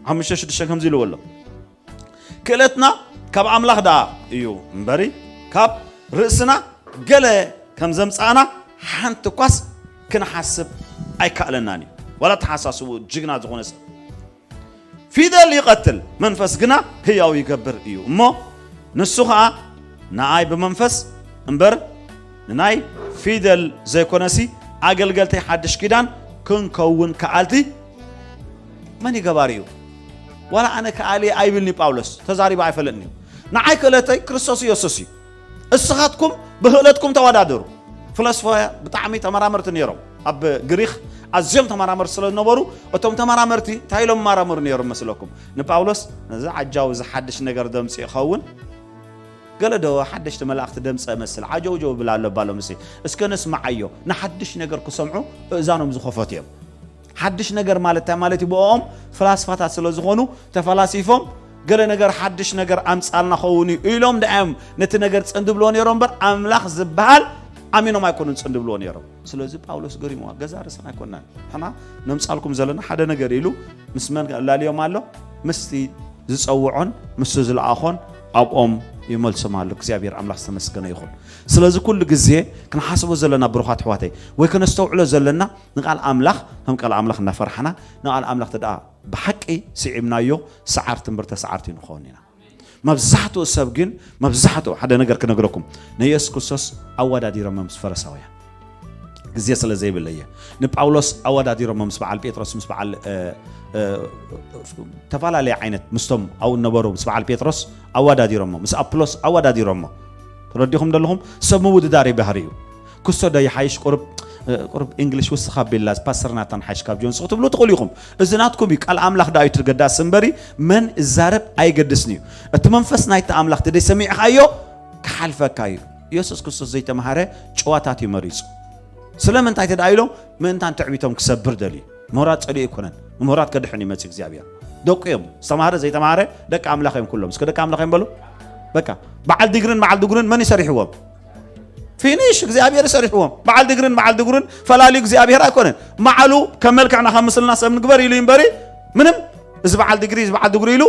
ሓሙሽተ ሽዱሽተ ከምዚ ኢልዎ ኣሎ። ክእለትና ካብ ኣምላኽ ደኣ እዩ እምበሪ፣ ካብ ርእስና ገለ ከም ዘምጻእና ሓንቲ እኳስ ክንሓስብ ኣይከኣለናን እዩ። ዋላ ተሓሳስቡ ጅግና ዝኾነ ሰብ። ፊደል ይቐትል፣ መንፈስ ግና ህያው ይገብር እዩ። እሞ ንሱ ኸኣ ንኣይ ብመንፈስ እምበር ንናይ ፊደል ዘይኮነሲ፣ ኣገልገልተይ ሓድሽ ኪዳን ክንከውን ከኣልቲ መን እዩ ገባሪ እዩ? ዋላ ኣነ ከኣሊ ኣይብልኒ ጳውሎስ፣ ተዛሪባ ኣይፈለጥኒ እዩ። ንዓይ ክእለተይ ክርስቶስ ኢየሱስ እዩ። እስኻትኩም ብክእለትኩም ተወዳደሩ። ፍለስፎ ብጣዕሚ ተመራመርቲ ነይሮም። ኣብ ግሪኽ ኣዝዮም ተመራመርቲ ስለ ዝነበሩ፣ እቶም ተመራመርቲ እንታይ ኢሎም ይመራመሩ ነይሮም መስለኩም? ንጳውሎስ፣ ነዚ ዓጃው፣ እዚ ሓድሽ ነገር ደምፂ ይኸውን? ገለ ዶ ሓደሽቲ መላእኽቲ ደምፀ መስል ዓጀውጀው ብላ ኣሎ ባሎም፣ እሲ እስከ ነስምዓዮ። ንሓድሽ ነገር ክሰምዑ እእዛኖም ዝኸፈቱ እዮም። ሓድሽ ነገር ማለት እንታይ ማለት እዩ? ብኦም ፍላስፋታት ስለ ዝኾኑ፣ ተፈላሲፎም፣ ገለ ነገር ሓድሽ ነገር ኣምፃልና ኸውን እዩ ኢሎም ደኣዮም ነቲ ነገር ፅን ድብልዎ ነይሮም እምበር፣ ኣምላኽ ዝበሃል ኣሚኖም ኣይኮኑን ፅን ድብልዎ ነይሮም። ስለዚ ጳውሎስ ገሪምዋ፣ ገዛ ርእስና ኣይኮናን። ንሕና ነምጻልኩም ዘለና ሓደ ነገር ኢሉ ምስ መን ላልዮም ኣሎ? ምስቲ ዝጸውዖን ምስቲ ዝለኣኾን ኣብኦም ይመልሶም ኣሎ። እግዚኣብሔር ኣምላኽ ዝተመስገነ ይኹን። ስለዚ ኩሉ ግዜ ክንሓስቦ ዘለና ብሩኻት ኣሕዋተይ፣ ወይ ከነስተውዕሎ ዘለና ንቓል ኣምላኽ፣ ከም ቃል ኣምላኽ እናፈርሓና ንቓል ኣምላኽ ተደኣ ብሓቂ ስዒብናዮ ሰዓርቲ እምበር ተሰዓርቲ ንኸውን ኢና። መብዛሕትኡ ሰብ ግን፣ መብዛሕትኡ ሓደ ነገር ክነግረኩም፣ ንየሱስ ክርስቶስ ኣወዳዲሮሞ ምስ ፈረሳውያን። ግዜ ስለ ዘይብለየ፣ ንጳውሎስ ኣወዳዲሮሞ ምስ በዓል ጴጥሮስ፣ ምስ በዓል፣ እ፣ እ፣ ተፈላለየ ዓይነት ምስቶም ኣብኡ ነበሩ፣ ምስ በዓል ጴጥሮስ ኣወዳዲሮሞ፣ ምስ ኣፕሎስ ኣወዳዲሮሞ። ተረዲኹም ደለኹም? ሰብ ምውድዳር እዩ ባህሪኡ። ክስቶ ዶ ይሓይሽ? ቁሩብ፣ እ፣ ቁሩብ እንግሊሽ ውስኽ ኣቢላ፣ ፓስተር ናታን ሓይሽ ካብ ጆንስ ክትብሉ ትኽእሉ ኢኹም። እዚ ናትኩም እዩ። ቃል ኣምላኽ ዳዊት ገዳስ እምበሪ፣ መን እዛረብ ኣይገድስን እዩ። እቲ መንፈስ ናይቲ ኣምላኽ ተደይ ሰሚዕኻዮ፣ ክሓልፈካ እዩ። የሱስ ክርስቶስ ዘይተምሃረ ጨዋታት እዩ መሪጹ። ስለምንታይ ተደኣ ኢሎም፣ ምእንታን ትዕቢቶም ክሰብር ደልዩ። ምሁራት ጸሊኡ ኣይኮነን። ምሁራት ከድሕን ይመጽእ እግዚኣብሔር። ደቁ እዮም። ዝተምሃረ ዘይተምሃረ ደቂ ኣምላኽ እዮም ኩሎም። እስከ ደቂ ኣምላኽ እዮም በሉ። በቃ፣ በዓል ዲግርን በዓል ድጉርን መን ይሰሪሕዎም? ፊኒሽ፣ እግዚኣብሔር ይሰሪሕዎም። በዓል ዲግርን በዓል ድጉርን ፈላልዩ እግዚኣብሔር ኣይኮነን። መዓሉ ከም መልክዕና ከም ምስልና ሰብ ንግበር ኢሉ እዩ እምበሪ፣ ምንም፣ እዚ በዓል ዲግሪ፣ እዚ በዓል ድጉሪ ኢሉ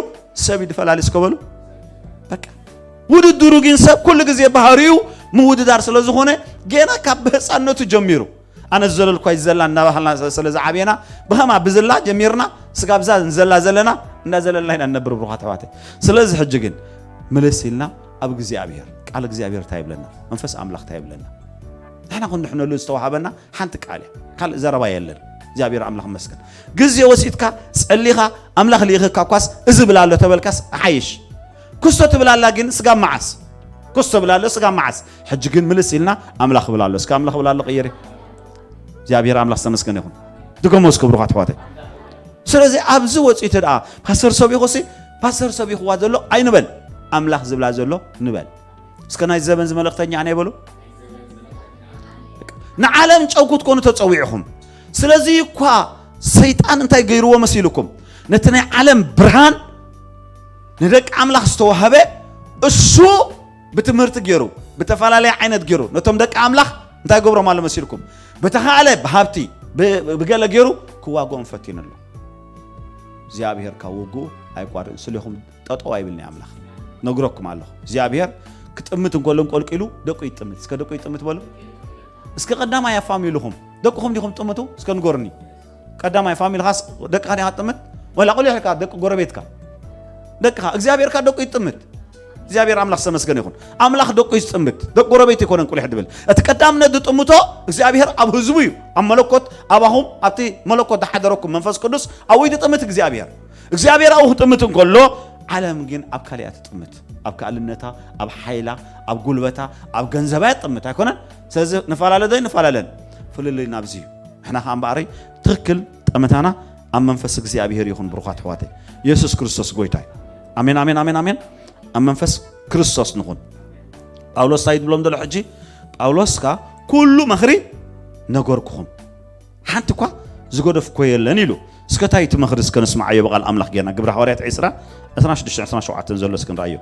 ሰብ እዩ ድፈላሊ እስከ በሉ። በቃ፣ ውድድሩ ግን ሰብ ኩሉ ግዜ ባህሪኡ ምውድዳር ስለ ዝኾነ፣ ገና ካብ ህፃንነቱ ጀሚሩ፣ ኣነ ዝዘለልኳ ይዘላ እናባህልና ስለ ዝዓብየና፣ ብኸማ ብዝላ ጀሚርና፣ ስጋብ እዛ ንዘላ ዘለና እንዳዘለልና ኢና ንነብር ብሩኻት ኣሕዋተይ። ስለዚ ሕጂ ግን ምልስ ኢልና ኣብ እግዚኣብሔር፣ ቃል እግዚኣብሔር እንታይ ይብለና? መንፈስ ኣምላኽ እንታይ ይብለና? ንሕና ክንድሕነሉ ዝተዋሃበና ሓንቲ ቃል እያ። ካልእ ዘረባ የለን። እግዚኣብሔር ኣምላኽ ይመስገን። ግዜ ወሲድካ፣ ጸሊኻ፣ ኣምላኽ ልኢኽካ እኳስ እዚ ብላ ኣሎ ተበልካስ ይሓይሽ። ክስቶ ትብል ኣላ ግን ስጋብ መዓስ? ክስቶ ትብል ኣሎ ስጋብ መዓስ? ሕጂ ግን ምልስ ኢልና ኣምላኽ ይብል ኣሎ። እስከ ኣምላኽ ይብል ኣሎ ቀይሪ። እግዚኣብሔር ኣምላኽ ዝተመስገነ ይኹን። ድገሞ እስከ ብሩኻት ኣሕዋተይ። ስለዚ ኣብዚ ወፂኡ ደኣ ፓስተር ሰቢኹሲ፣ ፓስተር ሰቢኽዋ ዘሎ ኣይንበል። ኣምላኽ ዝብላ ዘሎ ንበል። እስከ ናይ ዘበን ዝመልእኽተኛ ኣነ ይበሉ። ንዓለም ጨው ክትኮኑ ተጸዊዕኹም። ስለዚ እኳ ሰይጣን እንታይ ገይርዎ መሲልኩም? ነቲ ናይ ዓለም ብርሃን ንደቂ ኣምላኽ ዝተዋህበ እሱ ብትምህርቲ ገይሩ፣ ብተፈላለየ ዓይነት ገይሩ ነቶም ደቂ ኣምላኽ እንታይ ገብሮም ኣሎ መሲልኩም? ብተኻእለ ብሃብቲ፣ ብ-፣ ብገለ ገይሩ ክዋግኦም ፈቲኑ ኣሎ። እግዚኣብሔር ካብ ውግኡ ኣይቋርጽ። ስሌኹም ጠጠው ኣይብልኒ ኣምላኽ። ነግረኩም ኣለኹ። እግዚኣብሔር ክጥምት እንከሎ እንቆልቂሉ ደቁ ይጥምት። እስከ ደቁ ይጥምት በሉ። እስከ ቀዳማይ ኣብ ፋሚልኹም ደቅኹም ዲኹም ጥምቱ? እስከ ንገሩኒ። ቀዳማይ ፋሚልኻስ ደቅኻ ዲኻ ትጥምት? ወላ ቁሊሕ ኢልካ ደቂ ጎረቤትካ? ደቅኻ። እግዚኣብሔር ከኣ ደቁ ይጥምት። እግዚኣብሔር ኣምላኽ ዝተመስገነ ይኹን። ኣምላኽ ደቁ ይጥምት። ደቂ ጎረቤት ኣይኮነን ቁሊሕ ድብል። እቲ ቀዳምነት ዝጥምቶ እግዚኣብሔር ኣብ ህዝቡ እዩ። ኣብ መለኮት ኣባኹም፣ ኣብቲ መለኮት ዝሓደረኩም መንፈስ ቅዱስ ኣብኡ ይጥምት እግዚኣብሔር። እግዚኣብሔር ኣብኡ ክጥምት እንከሎ፣ ዓለም ግን ኣብ ካልእ እያ ትጥምት። ኣብ ከኣልነታ፣ ኣብ ሓይላ፣ ኣብ ጉልበታ፣ ኣብ ገንዘባ እያ ትጥምት ኣይኮነን? ስለዚ ንፈላለ ዶ ኣይንፈላለን? ፍልልይና ኣብዚ እዩ። ንሕና ከኣ እምበኣረይ ትኽክል ጠመታና ኣብ መንፈስ እግዚኣብሔር ይኹን ብሩኻት ኣሕዋተይ። የሱስ ክርስቶስ ጎይታ እዩ። ኣሜን፣ ኣሜን፣ ኣሜን፣ ኣሜን። ኣብ መንፈስ ክርስቶስ ንኹን። ጳውሎስ እንታይ ትብሎም ዘሎ ሕጂ? ጳውሎስ ከኣ ኩሉ ምኽሪ ነገርኩኹም። ሓንቲ እኳ ዝገደፍኮ የለን ኢሉ። እስከ እንታይ እቲ ምኽሪ እስከ ንስምዓዮ ብቓል ኣምላኽ ጌርና። ግብሪ ሃዋርያት ዕስራ፣ ዕስራን ሽዱሽተን፣ ዕስራን ሸውዓተን ዘሎ እስከ ንርኣዮ።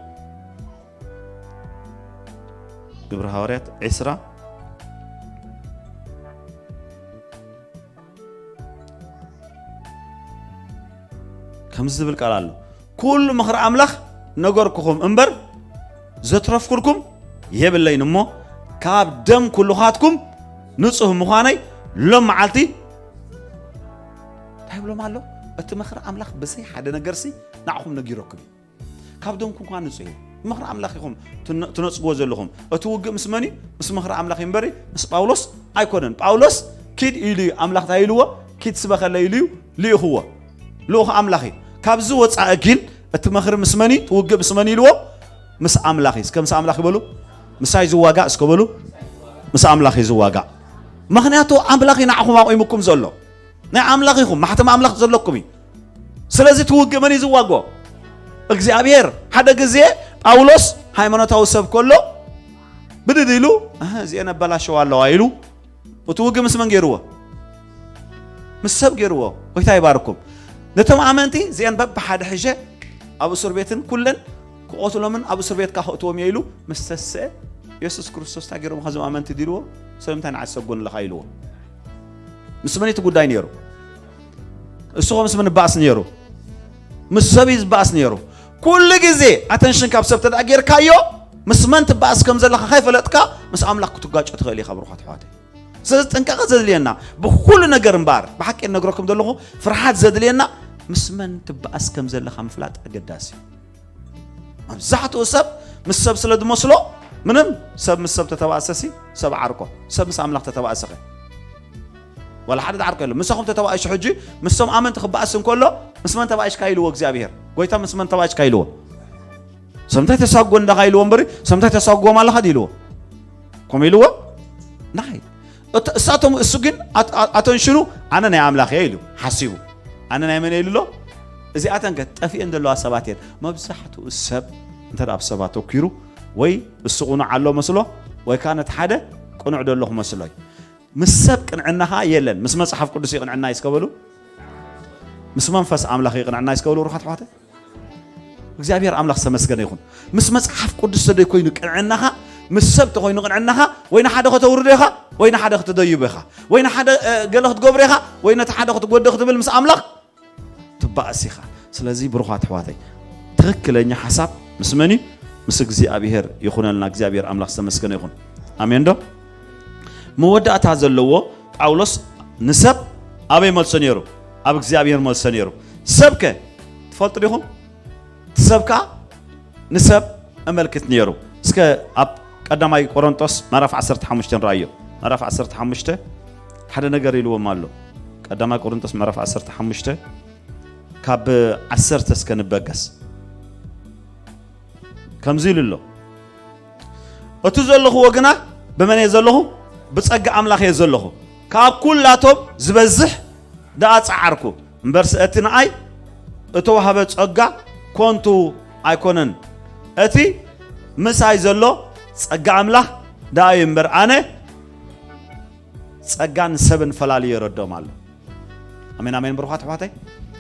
ግብሪ ሃዋርያት ዕስራ ከምዚ ዝብል ቃል ኣሎ። ኩሉ ምኽሪ ኣምላኽ ነገርኩኹም እምበር ዘትረፍኩልኩም የብለይን እሞ ካብ ደም ኩልኻትኩም ንጹህ ምዃነይ ሎም መዓልቲ እንታይ ይብሎም ኣሎ? እቲ ምኽሪ ኣምላኽ ብዘይ ሓደ ነገርሲ ንዓኹም ነጊረኩም እዩ። ካብ ደምኩም እኳ ንጹህ እዩ። ምኽሪ ኣምላኽ ኢኹም ትነ-፣ ትነጽግዎ ዘለኹም። እቲ ውግእ ምስ መን እዩ? ምስ ምኽሪ ኣምላኽ እዩ እምበሪ ምስ ጳውሎስ ኣይኮነን። ጳውሎስ ኪድ ኢሉ እዩ ኣምላኽ እንታይ ኢልዎ? ኪድ ስበኸለይ ኢሉ እዩ ልኢኽዎ። ልኡኽ ኣምላኽ እዩ። ካብዚ ወጻኢ ግን እቲ ምኽሪ ምስ መን እዩ? እቲ ውግእ ምስ መን እዩ ኢልዎ? ምስ ኣምላኽ እዩ። እስከ ምስ ኣምላኽ ይበሉ። ምሳይ ዝዋጋእ እስከ በሉ። ምስ ኣምላኽ እዩ ዝዋጋእ። ምኽንያቱ ኣምላኽ እዩ ንዓኹም ኣቑሙኩም ዘሎ። ናይ ኣምላኽ ኢኹም፣ ማሕተም ኣምላኽ ዘለኩም እዩ። ስለዚ እቲ ውግእ መን እዩ ዝዋግኦ? እግዚኣብሔር። ሓደ ግዜ ጳውሎስ ሃይማኖታዊ ሰብ ከሎ ብድድ ኢሉ፣ "ኣህ፣ እዚአን ኣበላሸዋ ኣለዋ" ኢሉ፣ እቲ ውግእ ምስ መን ገይርዎ? ምስ ሰብ ገይርዎ። ጎይታ ይባርኩም። ነቶም ኣመንቲ እዚአን በብሓደ ሕሸ ኣብ እስር ቤትን ኩለን ክቐትሎምን ኣብ እስር ቤት ከእትዎም እየ ኢሉ ምስ ተስአ፣ የሱስ ክርስቶስ እንታይ ገይሮም? ከዞም ኣመንቲ ዲልዎ፣ "ስለምንታይ ንዓይ ትሰጎን ኣለኻ?" ኢልዎ። ምስ መን እቲ ጉዳይ ነይሩ? እሱ ኸ ምስ መን ይባእስ ነይሩ? ምስ ሰብ እዩ ዝበኣስ ነይሩ። ኩሉ ግዜ ኣተንሽን ካብ ሰብ ተደኣ ጌርካዮ፣ ምስ መን ትባእስ ከም ዘለኻ ከይፈለጥካ ምስ ኣምላኽ ክትጋጮ ትኽእል ኢኻ፣ ብሩኻት ኣሕዋተይ። ስለዚ ጥንቃቐ ዘድልየና ብኹሉ ነገር እምበኣር፣ ብሓቂ እነግረኩም ዘለኹ፣ ፍርሓት ዘድልየና ምስ መን ትባእስ ከም ዘለኻ ምፍላጥ ኣገዳሲ እዩ። መብዛሕትኡ ሰብ ምስ ሰብ ስለ ዝመስሎ፣ ምንም ሰብ ምስ ሰብ ተተባእሰሲ ሰብ ዓርኮ፣ ሰብ ምስ ኣምላኽ ተተባእሰኸ ዋላ ሓደ ዝዓርኮ የለን። ምሳኹም ተተባእሹ ሕጂ፣ ምስቶም ኣመንቲ ክበኣስ እንከሎ፣ "ምስ መን ተባእሽካ?" ኢልዎ እግዚኣብሔር። ጎይታ "ምስ መን ተባእሽካ?" ኢልዎ። "ሰምታይ ተሳጎ እንዳኻ?" ኢልዎ እምበሪ፣ "ሰምታይ ተሳጎም ኣለኻ?" ኢልዎ። ከምኡ ኢልዎ። ናይ እት-፣ እሳቶም፣ እሱ ግን ኣት-፣ ኣ-፣ ኣተንሽኑ፣ "ኣነ ናይ ኣምላኽ እየ" ኢሉ ሓሲቡ። "ኣነ ናይ መን እየ?" ኢሉ ኣሎ። እዚኣተን ከ ጠፊኤን ዘለዋ ሰባት እየን። መብዛሕትኡ ሰብ እንተ ደኣ ኣብ ሰብ ኣተኲሩ፣ ወይ እሱ ቅኑዕ ኣሎ መስሎ፣ ወይ ከኣ ነቲ ሓደ ቅኑዕ ደሎ ክመስሎ እዩ። ምስ ሰብ ቅንዕና ኸኣ የለን። ምስ መጽሓፍ ቅዱስ እዩ ቅንዕና እዩ እስከ በሉ። ምስ መንፈስ ኣምላኽ እዩ ቅንዕና እዩ እስከ በሉ፣ ብሩኻት ኣሕዋተይ። እግዚኣብሔር ኣምላኽ ዝተመስገነ ይኹን። ምስ መጽሓፍ ቅዱስ ተደይ ኮይኑ ቅንዕናኻ፣ ምስ ሰብ ተኾይኑ ቅንዕናኻ፣ ወይ ንሓደ ከተውርዶ ኢኻ፣ ወይ ንሓደ ክትደይቦ ኢኻ፣ ወይ ንሓደ፣ እ፣ ገለ ክትገብሮ ኢኻ፣ ወይ ነቲ ሓደ ክትጎዶ ክትብል ምስ ኣምላኽ ትባእስ ኢኻ። ስለዚ ብሩኻት ኣሕዋተይ፣ ትኽክለኛ ሓሳብ ምስ መን እዩ? ምስ እግዚኣብሔር ይኹነልና። እግዚኣብሔር ኣምላኽ ዝተመስገነ ይኹን። ኣሜን ዶ? መወዳእታ ዘለዎ ጳውሎስ ንሰብ ኣበይ መልሶ ነይሩ? ኣብ እግዚኣብሔር መልሶ ነይሩ። ሰብከ ትፈልጡ ዲኹም? እቲ ሰብ ከኣ ንሰብ እመልክት ነይሩ። እስከ ኣብ ቀዳማይ ቆሮንጦስ ምዕራፍ ዓሰርተ ሓሙሽተ ንርኣዮ። ምዕራፍ ዓሰርተ ሓሙሽተ ሓደ ነገር ኢልዎም ኣሎ። ቀዳማይ ቆሮንጦስ ምዕራፍ ዓሰርተ ሓሙሽተ ካብ ዓሰርተ እስከ ንበገስ። ከምዚ ኢሉ ኣሎ። "እቲ ዘለኹዎ ግና ብመን እየ ዘለኹ? ብጸጋ ኣምላኽ እየ ዘለኹ። ካብ ኩላቶም ዝበዝሕ ደኣ ጸዓርኩ። እምበርስ እቲ ንኣይ እተዋህበ ጸጋ ኮንቱ ኣይኮነን። እቲ ምሳይ ዘሎ ጸጋ ኣምላኽ ደኣ እዩ እምበር ኣነ ጸጋን ሰብን ፈላልየ ረድኦም ኣሎ።" ኣሜን፣ ኣሜን፣ ብሩኻት ኣሕዋተይ።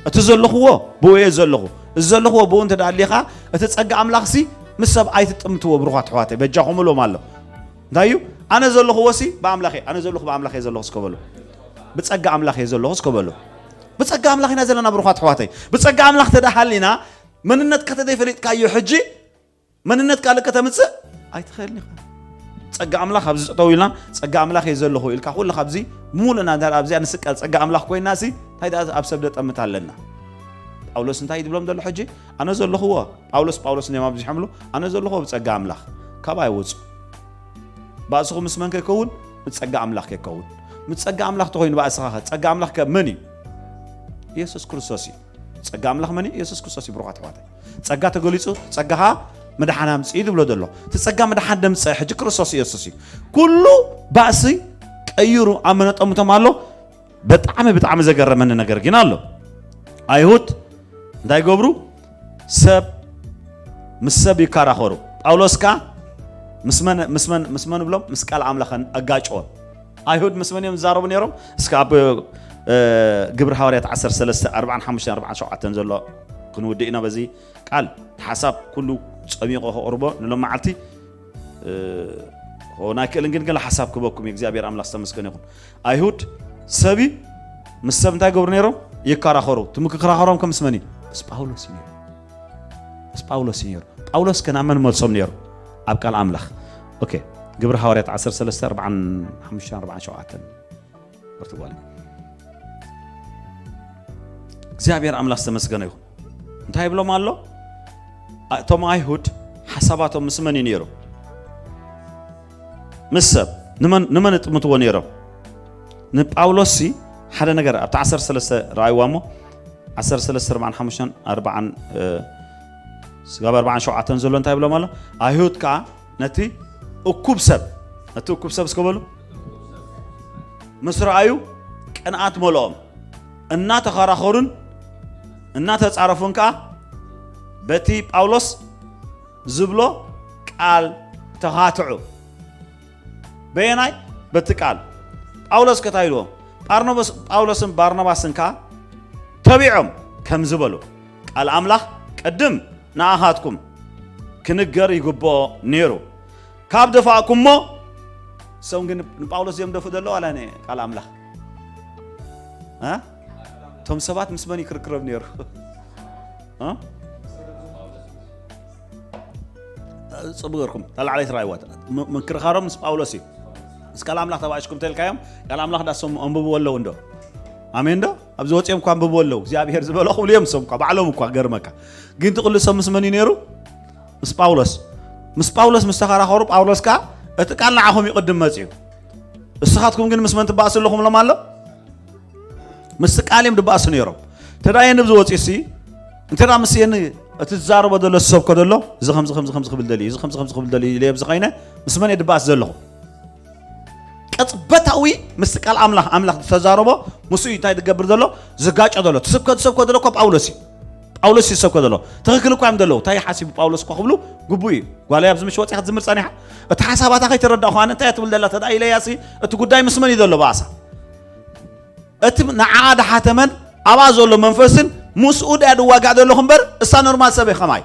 እቲ ዘለኽዎ ብኡ እየ ዘለኹ። እዚ ዘለኽዎ ብኡ እንተ ደኣ ኣሊኻ፣ እቲ ጸጋ ኣምላኽሲ ምስ ሰብ ኣይትጥምትዎ፣ ብሩኻት ኣሕዋተይ። በጃኹም እሎም ኣሎ። እንታይ እዩ? "ኣነ ዘለኽዎ ሲ ብኣምላኽ እየ፣ ኣነ ዘለኹ ብኣምላኽ እየ ዘለኹ" እስከ በሉ። "ብጸጋ ኣምላኽ እየ ዘለኹ" እስከ በሉ። ብጸጋ ኣምላኽ ኢና ዘለና፣ ብሩኻት ኣሕዋተይ። ብጸጋ ኣምላኽ እንተ ደኣ ሃሊና፣ መንነትካ እንተ ዘይፈሊጥካዮ ሕጂ፣ መንነትካ ልቀ ተምጽእ ኣይትኽእልን ኢኻ። ጸጋ ኣምላኽ ኣብዚ ጠጠው ኢልና፣ "ጸጋ ኣምላኽ እየ ዘለኹ" ኢልካ፣ ኩሉ ካብዚ ብምሉእና እንዳ ኣብዚኣ ንስቀል፣ ጸጋ ኣምላኽ ኮይና ሲ፣ እንታይ ደኣ ኣብ ሰብ ደጠምት ኣለና? ጳውሎስ እንታይ እዩ ዝብሎም ዘሎ ሕጂ? "ኣነ ዘለኽዎ"፣ ጳውሎስ፣ ጳውሎስ እንዲኦም ኣብዚሖምሉ፣ "ኣነ ዘለኽዎ ብጸጋ ኣምላኽ፣ ካብ ኣይወጹ። ባእስኹም ምስ መን ከይከውን? ምስ ጸጋ ኣምላኽ ከይከውን። ምስ ጸጋ ኣምላኽ ተኾይኑ ባእስኻ ኸ፣ ጸጋ ኣምላኽ ከ መን እዩ? ኢየሱስ ክርስቶስ እዩ። ጸጋ ኣምላኽ መን እዩ? ኢየሱስ ክርስቶስ እዩ፣ ብሩኻት ኣሕዋተይ። ጸጋ ተገሊጹ፣ ጸጋ ኸኣ ምድሓን ኣምጽእ እዩ ዝብሎ ዘሎ። እቲ ጸጋ ምድሓን ደምጽእ ሕጂ ክርስቶስ ኢየሱስ እዩ። ኩሉ ባእሲ ቀይሩ ኣብ መነጠምቶም ኣሎ። ብጣዕሚ፣ ብጣዕሚ ዘገረመኒ ነገር ግን ኣሎ። ኣይሁድ እንታይ ይገብሩ? ሰብ ምስ ሰብ ይከራኸሩ። ጳውሎስ ከኣ ምስ መን፣ ምስ መን፣ ምስ መን ብሎም? ምስ ቃል ኣምላኽ ኣጋጭዎም። ኣይሁድ ምስ መን እዮም ዝዛረቡ ነይሮም? እስከ ኣብ፣ እ፣ ግብሪ ሃዋርያት ዓሰርተ ሰለስተ፣ ኣርብዓን ሓሙሽተን ኣርብዓን ሸውዓተን ዘሎ ክንውድእ ኢና በዚ ቃል። ሓሳብ ኩሉ ጸሚቑ ከቕርቦ ንሎም መዓልቲ፣ እ፣ ክኸውን ኣይክእልን፣ ግን ገለ ሓሳብ ክበኩም እዩ። እግዚኣብሔር ኣምላኽ ዝተመስገነ ይኹን። ኣይሁድ ሰብ እዩ፣ ምስ ሰብ እንታይ ይገብሩ ነይሮም? ይከራኸሩ። እቲ ምክክራኸሮም ከም ምስ መን እዩ? ምስ ጳውሎስ እዩ ነይሩ። ምስ ጳውሎስ እዩ ነይሩ። ጳውሎስ ከ ናብ መን መልሶም ነይሩ? ኣብ ቃል ኣምላኽ። ኦኬ፣ ግብሪ ሃዋርያት ዓሰርተ ሰለስተ ኣርብዓን ሓሙሽተን ኣርብዓን ሸውዓተን። በርትጓል። እግዚኣብሔር ኣምላኽ ዝተመስገነ ይኹን። እንታይ ይብሎም ኣሎ? ኣ-፣ እቶም ኣይሁድ ሓሳባቶም ምስ መን እዩ ነይሩ? ምስ ሰብ። ንመን፣ ንመን እጥምትዎ ነይሮም? ንጳውሎስ ሲ ሓደ ነገር ኣብቲ ዓሰርተ ሰለስተ ረኣይዋ እሞ፣ ዓሰርተ ሰለስተ ኣርብዓን ሓሙሽተን ኣርብዓን፣ እ፣ ስጋብ ኣርብዓን ሸውዓተን ዘሎ እንታይ ይብሎም ኣሎ? ኣይሁድ ከኣ ነቲ እኩብ ሰብ፣ ነቲ እኩብ ሰብ እስከ በሉ፣ ምስ ረኣዩ ቅንኣት መለኦም። እናተኸራኸሩን እናተጻረፉን ከኣ በቲ ጳውሎስ ዝብሎ ቃል ተኻትዑ። በየናይ? በቲ ቃል። ጳውሎስ ከ እንታይ ኢልዎም? ጳርኖባስ-፣ ጳውሎስን ባርናባስን ከኣ ተቢዖም ከምዚ በሉ፣ ቃል ኣምላኽ ቅድም ንኣኻትኩም ክንገር ይግብኦ ነይሩ፣ ካብ ደፋእኩሞ። እሶም ግን ንጳውሎስ እዮም ደፉ ዘለዉ ዋላ ንቃል ኣምላኽ? እ? እቶም ሰባት ምስ መን ይክርክሮም ነይሩ? እ? ጽቡቅ ገርኩም፣ እታ ላዕለይቲ ራእይዋ። ም-፣ ምክርኻሮም ምስ ጳውሎስ እዩ። ምስ ቃል ኣምላኽ ተባእሽኩም ተልካዮም፣ ቃል ኣምላኽ ዳሶም ኣንብብዎ ኣለዉ እንዶ? ኣሜን ዶ? ኣብዚ ወጺኦም እኳ ኣንብብዎ ኣለዉ። እግዚኣብሔር ዝበሎ ክብሉ እዮም፣ እሶም እኳ፣ ባዕሎም እኳ፣ ገርመካ። ግን ትቕሉ ሰብ ምስ መን እዩ ነይሩ? ምስ ጳውሎስ። ምስ ጳውሎስ ምስ ተኸራኸሩ፣ ጳውሎስ ከኣ፣ "እቲ ቃል ንዓኹም ይቕድም መጺኡ። እስኻትኩም ግን ምስ መን ትባእሱ ኣለኹም?" ኢሎም ኣሎ። ምስ ቃል እዮም ድባእሱ ነይሮም። እንተ ደኣ የንብ ዝወፅእ ሲ፣ እንተ ደኣ ምስ የን እቲ ዝዛረቦ ዘሎ ሰብ ኮ ዘሎ፣ እዚ ከምዚ፣ ከምዚ፣ ከምዚ ክብል ደልዩ፣ እዚ ከምዚ፣ ከምዚ ክብል ደልዩ ኢለ ኣብዚ ኮይነ፣ ምስ መን እየ ድባእስ ዘለኹ? ቅጽበታዊ ምስ ቃል ኣምላኽ፣ ኣምላኽ ዝተዛረቦ፣ ምስኡ እዩ እንታይ ዝገብር ዘሎ? ዝጋጮ ዘሎ። እቲ ስብከት ሰብ ኮ ዘሎ እኮ ጳውሎስ እዩ። ጳውሎስ እዩ ሰብ ኮ ዘሎ። ትኽክል እኳ እዮም ዘለዉ። እንታይ ሓሲቡ ጳውሎስ እኳ ክብሉ ግቡእ እዩ። ጓለይ ኣብዚ ምሽ ወፂኣ ክትዝምር ጸኒሓ። እቲ ሓሳባታ ከይተረዳእኹ ኣነ እንታይ እያ ትብል ዘላ? ተዳ ኢለያ ሲ፣ እቲ ጉዳይ ምስ መን እዩ ዘሎ ብኣሳ? እቲ ንዓኣ ድሓተመን ኣብኣ ዘሎ መንፈስን ምስኡ ድያ ድዋጋእ ዘለኹ እምበር፣ እሳ ኖርማል ሰብ እየ ከማይ።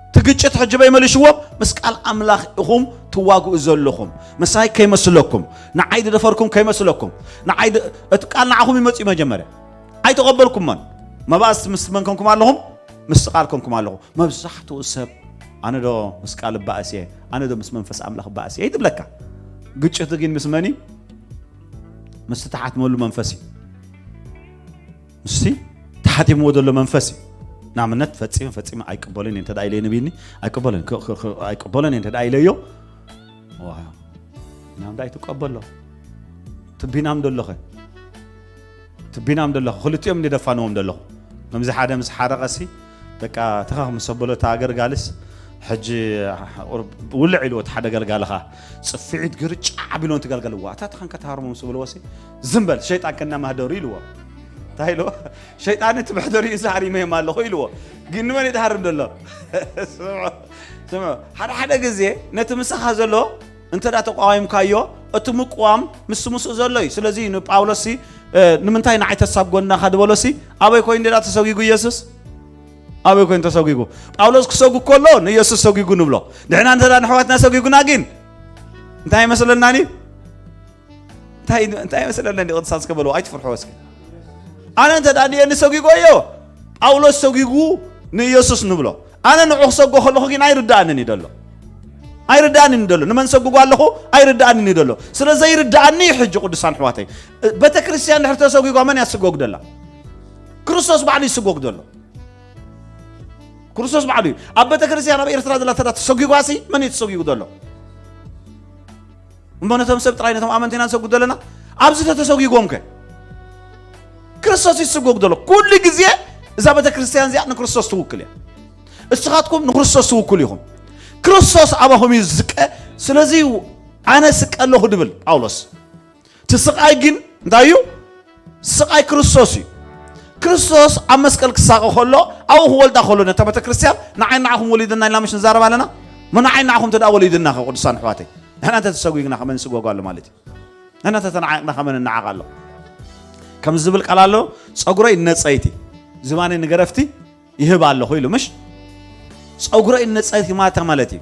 እቲ ግጭት ሕጂ በይ መልሽዎም፣ ምስ ቃል ኣምላኽ ኢኹም ትዋግኡ ዘለኹም። ምሳይ ከይመስለኩም፣ ንዓይ ዝደፈርኩም ከይመስለኩም። ንዓይ ድ-፣ እቲ ቃል ንዓኹም ይመጽእ መጀመርያ። ኣይተቐበልኩሞን። መባእስ ምስ መን ኮንኩም ኣለኹም? ምስ ቃል ኮንኩም ኣለኹም። መብዛሕትኡ ሰብ፣ "ኣነ ዶ ምስ ቃል እባእስ እየ? ኣነ ዶ ምስ መንፈስ ኣምላኽ እባእስ እየ?" ይትብለካ። ግጭቱ ግን ምስ መን እዩ? ምስ ተሓትመሉ መንፈስ እዩ። ምስቲ ተሓቲምዎ ዘሎ መንፈስ እዩ። ንኣብነት፣ "ፈጺመ፣ ፈጺመ ኣይቅበሎን እየ እንተ ደኣ ኢለዮ ንብይኒ፣ ኣይቅበሎን፣ ክ-፣ ክ-፣ ክ-፣ ኣይቅበሎን እየ እንተ ደኣ ኢለዮ፣ ዋ፣ ናብ እንታይ ትቀበሎ? ትቢናም ደሎኸ?" ትቢናም ደለኹ፣ ክልቲኦም እንዲ ደፋንዎም ደለኹ። ከምዚ ሓደ ምስ ሓረቐሲ፣ በቃ፣ ተኸኽ ምስ ኣበሎ፣ እታ ኣገልጋልስ፣ ሕጂ ውልዕ ኢልዎ፣ እቲ ሓደ ገልጋሊ ኸኣ፣ ጽፍዒት ግርጫ ኣቢልዎ፣ እቲ ገልጋሊ፣ "ዋ፣ እታ ተኸንከ ትሃርሞ?" ምስ በልዎሲ፣ "ዝም በል፣ ሸይጣን ከና ማህደሩ" ኢልዎ። እንታይ ኢልዎ? "ሸይጣን እቲ መሕደሪኡ እዚ ሃሪመዮም ኣለኹ" ኢልዎ። ግን ንመን እዩ ትሃርም ዘሎ? ስምዑ፣ ስምዑ። ሓደ ሓደ ግዜ ነቲ ምሳኻ ዘሎ እንተ ደኣ ተቃዋሚምካዮ፣ እቲ ምቅዋም ምስ ምስኡ ዘሎ እዩ። ስለዚ ንጳውሎስ ሲ፣ እ፣ "ንምንታይ ንዓይ ተሳብ ጎንና ኢኻ?" ዝበሎ ሲ፣ ኣበይ ኮይኑ ደኣ ተሰጒጉ ኢየሱስ? ኣበይ ኮይኑ ተሰጒጉ? ጳውሎስ ክሰጉ ከሎ ንኢየሱስ ሰጒጉ ንብሎ። ንሕና እንተ ደኣ ንሕዋትና ሰጒጉና ግን እንታይ ይመስለናኒ? እንታይ፣ እንታይ ይመስለናኒ? ቅዱሳን እስከ በልዎ፣ ኣይትፍርሕዎ እስከ። ኣነ እንተ ደኣ ንየኒ ሰጒጎዮ፣ ጳውሎስ ሰጒጉ ንኢየሱስ ንብሎ። ኣነ ንዑ ክሰጎ ከለኹ ግን ኣይርድኣንን እዩ ደሎ። ኣይርድኣንን እዩ ደሎ። ንመን ሰጉጎ ኣለኹ? ኣይርድኣንን እዩ ደሎ። ስለ ዘይርድኣኒ እዩ ሕጂ ቅዱሳን ኣሕዋተይ። ቤተ ክርስቲያን ድሕሪ ተሰጒጓ መን እያ ትስጎግ ደላ? ክርስቶስ ባዕሉ እዩ ዝስጎግ ደሎ። ክርስቶስ ባዕሉ እዩ። ኣብ ቤተ ክርስቲያን ኣብ ኤርትራ ዘላ ተዳ ተሰጒጓሲ መን እዩ ተሰጒጉ ደሎ? እሞ ነቶም ሰብ ጥራይ ነቶም ኣመንቲ ኢና ንሰጉድ ዘለና? ኣብዚ ተተሰጒጎም ከ? ክርስቶስ እዩ ዝስጎግ ደሎ። ኩሉ ግዜ እዛ ቤተ ክርስቲያን እዚኣ ንክርስቶስ ትውክል እያ። እስኻትኩም ንክርስቶስ ትውክሉ ኢኹም። ክርስቶስ ኣባኹም እዩ ዝስቀ። ስለዚ ኣነ ስቀ ኣለኹ ድብል ጳውሎስ። እቲ ስቓይ ግን እንታይ እዩ? ስቓይ ክርስቶስ እዩ። ክርስቶስ ኣብ መስቀል ክሳቐ ከሎ፣ ኣብኡ ክወልዳ ከሎ ነታ ቤተ ክርስቲያን ንዓይ ንዓኹም ወሊድና ኢልና ምሽ ንዛረብ ኣለና? እሞ ንዓይ ንዓኹም እንተ ደኣ ወሊድና ከ ቅዱሳን ኣሕዋተይ? ንሕና እንተ ተሰጒግና ከመን ንስጎጎ ኣሎ ማለት እዩ? ንሕና እንተ ተነዓቕና ከመን ንነዓቕ ኣሎ? ከምዚ ዝብል ቃል ኣሎ፣ "ጸጉረይ ነጸይቲ፣ ዝባነይ ንገረፍቲ ይህብ ኣለኹ" ኢሉ ምሽ? ጸጉረይ ነጸይቲ ማለት ማለት እዩ።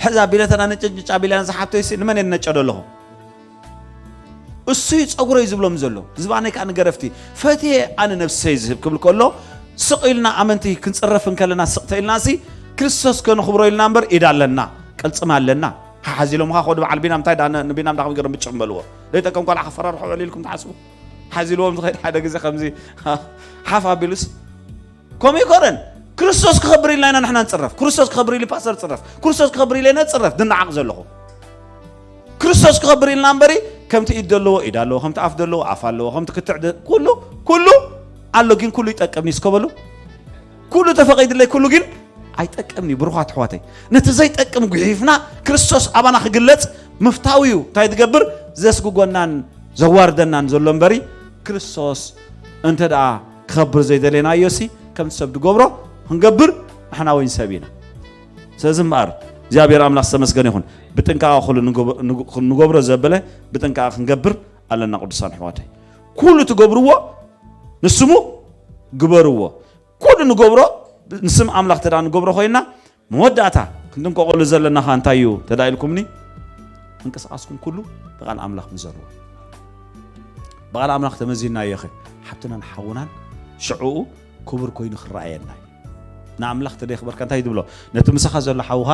ሕዚ ኣቢለ ተዳ ነጨጭጭ ኣቢለ ነዛ ሓብተይሲ ንመን እየ ነጨዶ ኣለኹ? እሱ እዩ ጸጉረይ ዝብሎም ዘሎ። ዝባነይ ከኣ ንገረፍቲ። ፈትየ ኣነ ነብሰይ ዝህብ ክብል ከሎ፣ ስቕ ኢልና ኣመንቲ ክንጽረፍ እንከለና ስቕ ተኢልናሲ፣ ክርስቶስ ከነኽብሮ ኢልና እምበር ኢድ ኣለና፣ ቅልጽም ኣለና። ሓሓዝ ኢሎም ኸኣ ኸዱ በዓል ቢናም እንታይ ደኣ ን-፣ ንቢናም ደኣ ከም ገይሮም ብጭቕ በልዎ። ዘይጠቅም ቆልዓ ከፈራርሑ ዕል ኢልኩም ትሓስቡ? ሓዝ ኢልዎም ዝኸይድ ሓደ ግዜ ከምዚ ሓፍ ኣቢሉስ፣ ከምኡ ኣይኮነን። ክርስቶስ ክኸብር ኢልና ኢና ንሕና ንጽረፍ። ክርስቶስ ክኸብር ኢሉ ፓስተር ጽረፍ። ክርስቶስ ክኸብር ኢለ እነ ጽረፍ፣ ድነዓቕ ዘለኹ። ክርስቶስ ክኸብር ኢልና እምበሪ፣ ከምቲ ኢድ ዘለዎ ኢድ ኣለዎ፣ ከምቲ ኣፍ ዘለዎ ኣፍ ኣለዎ፣ ከምቲ ክትዕ ደ-፣ ኩሉ፣ ኩሉ ኣሎ፣ ግን ኩሉ ይጠቅምኒ እስከ በሉ። ኩሉ ተፈቒድለይ፣ ኩሉ ግን ኣይጠቅምኒ። ብሩኻት ኣሕዋተይ፣ ነቲ ዘይጠቅም ጉሒፍና ክርስቶስ ኣባና ክግለጽ ምፍታው እዩ። እንታይ ዝገብር? ዘስግጎናን ዘዋርደናን ዘሎ እምበሪ፣ ክርስቶስ እንተ ደኣ ክኸብር ዘይደለናዮ ሲ ከምቲ ሰብ ዝገብሮ ክንገብር ንሕና ወይን ሰብ ኢና። ስለዚ እምበኣር እግዚኣብሔር ኣምላኽ ዝተመስገነ ይኹን። ብጥንቃቐ ኩሉ ንጎብ- ንጎ- ንገብሮ ዘበለ ብጥንቃቐ ክንገብር ኣለና። ቅዱሳን ኣሕዋተይ፣ ኩሉ ትገብርዎ ንስሙ ግበርዎ። ኩሉ ንገብሮ ንስም ኣምላኽ ተዳ ንገብሮ ኮይና መወዳእታ ክንጥንቀቐሉ ዘለና ኸ እንታይ እዩ ተዳ ኢልኩምኒ? ምንቅስቃስኩም ኩሉ ብቓል ኣምላኽ ምዘርዎ። ብቓል ኣምላኽ ተመዚናዮ ኸ ሓብትናን ሓውናን ሽዕኡ ክቡር ኮይኑ ክረኣየና እዩ። ንኣምላኽ ተደይኽበርካ እንታይ ትብሎ? ነቲ ምሳኻ ዘሎ ሓውኻ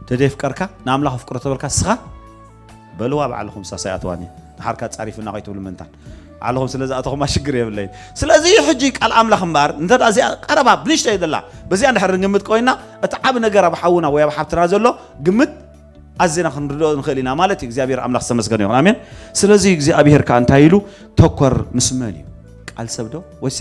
ተደይፍቀርካ ንኣምላኽ ኣፍቅሮ ተበልካ ስኻ በልዋ ባዕልኹም ሳሳይ ኣትዋኒ ንሓርካ ጻሪፍና ከይትብሉ ምንታን ባዕልኹም ስለ ዝኣተኹማ ሽግር የብለይ። ስለዚ ሕጂ ቃል ኣምላኽ እምበኣር እንተ ደኣ እዚኣ ቀረባ ብንሽተይ ዘላ በዚኣ እንድሕር ንግምት ኮይና እቲ ዓብ ነገር ኣብ ሓውና ወይ ኣብ ሓብትና ዘሎ ግምት ኣዝና ክንርድኦ ንኽእል ኢና ማለት እዩ። እግዚኣብሔር ኣምላኽ ዝተመስገነ ይኹን። ኣሜን። ስለዚ እግዚኣብሔር ከኣ እንታይ ኢሉ ተኮር ምስ መን እዩ? ቃል ሰብ ዶ ወይሲ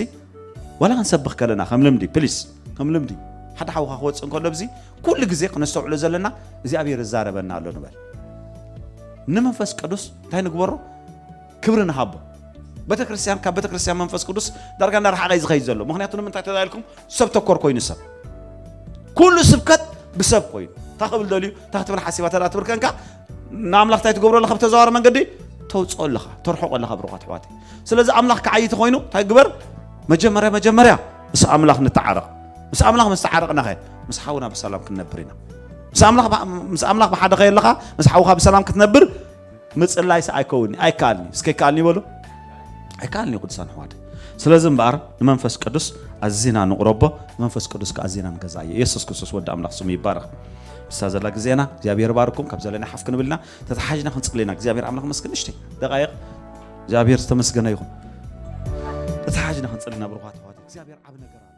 ዋላ ክንሰብኽ ከለና ከም ልምዲ ፕሊስ ከም ልምዲ ሓደ ሓውኻ ክወፅእ እንከሎ ብዚ ኩሉ ግዜ ክነስተውዕሎ ዘለና እግዚኣብሔር ይዛረበና ኣሎ ንበል። ንመንፈስ ቅዱስ እንታይ ንግበሮ? ክብሪ ንሃቦ። ቤተክርስትያን ካብ ቤተክርስትያን መንፈስ ቅዱስ ዳርጋ እናረሓቐ እዩ ዝኸይድ ዘሎ። ምክንያቱ ንምንታይ ተዳልኩም ሰብ ተኮር ኮይኑ ሰብ ኩሉ ስብከት ብሰብ ኮይኑ እንታይ ክብል ደልዩ እንታይ ክትብል ሓሲባ ተዳ ትብል ከንካ ንኣምላኽ እንታይ ትገብሮ ኣለኻ? ብተዘዋዋሪ መንገዲ ተውፅኦ ኣለኻ፣ ተርሕቆ ኣለኻ ብሩኻት ኣሕዋተይ። ስለዚ ኣምላኽ ክዓይ ተኾይኑ እንታይ ግበር? መጀመርያ መጀመርያ ምስ ኣምላኽ ንተዓረቕ። ምስ ኣምላኽ ምስ ተዓረቕና ኸ ምስ ሓውና ብሰላም ክንነብር ኢና። ምስ ኣምላኽ ብ- ምስ ኣምላኽ ብሓደ ኸየለኻ ምስ ሓውኻ ብሰላም ክትነብር ምጽላይስ ኣይከውንኒ ኣይከኣልኒ እስከ ይከኣልኒ ይበሉ ኣይከኣልኒ ቅዱሳን ኣሕዋት። ስለዚ እምበኣር ንመንፈስ ቅዱስ ኣዚና ንቕረቦ። መንፈስ ቅዱስ ከኣ ኣዚና ንገዛእዮ። የሱስ ክርስቶስ ወዲ ኣምላኽ ስሙ ይባረኽ። ብሳ ዘላ ግዜና እግዚኣብሔር ባርኩም። ካብ ዘለና ሓፍ ክንብል ኢና። ተተሓዥና ክንጽሊ ኢና። እግዚኣብሔር ኣምላኽ መስገን ንሽተይ ደቃይቕ እግዚኣብሔር ዝተመስገነ ይኹን። ተተሓዥና ክንጽሊ ኢና ብሩኻት ኣሕዋት። እግዚኣብሔር ዓብ ነገር ኣሎ።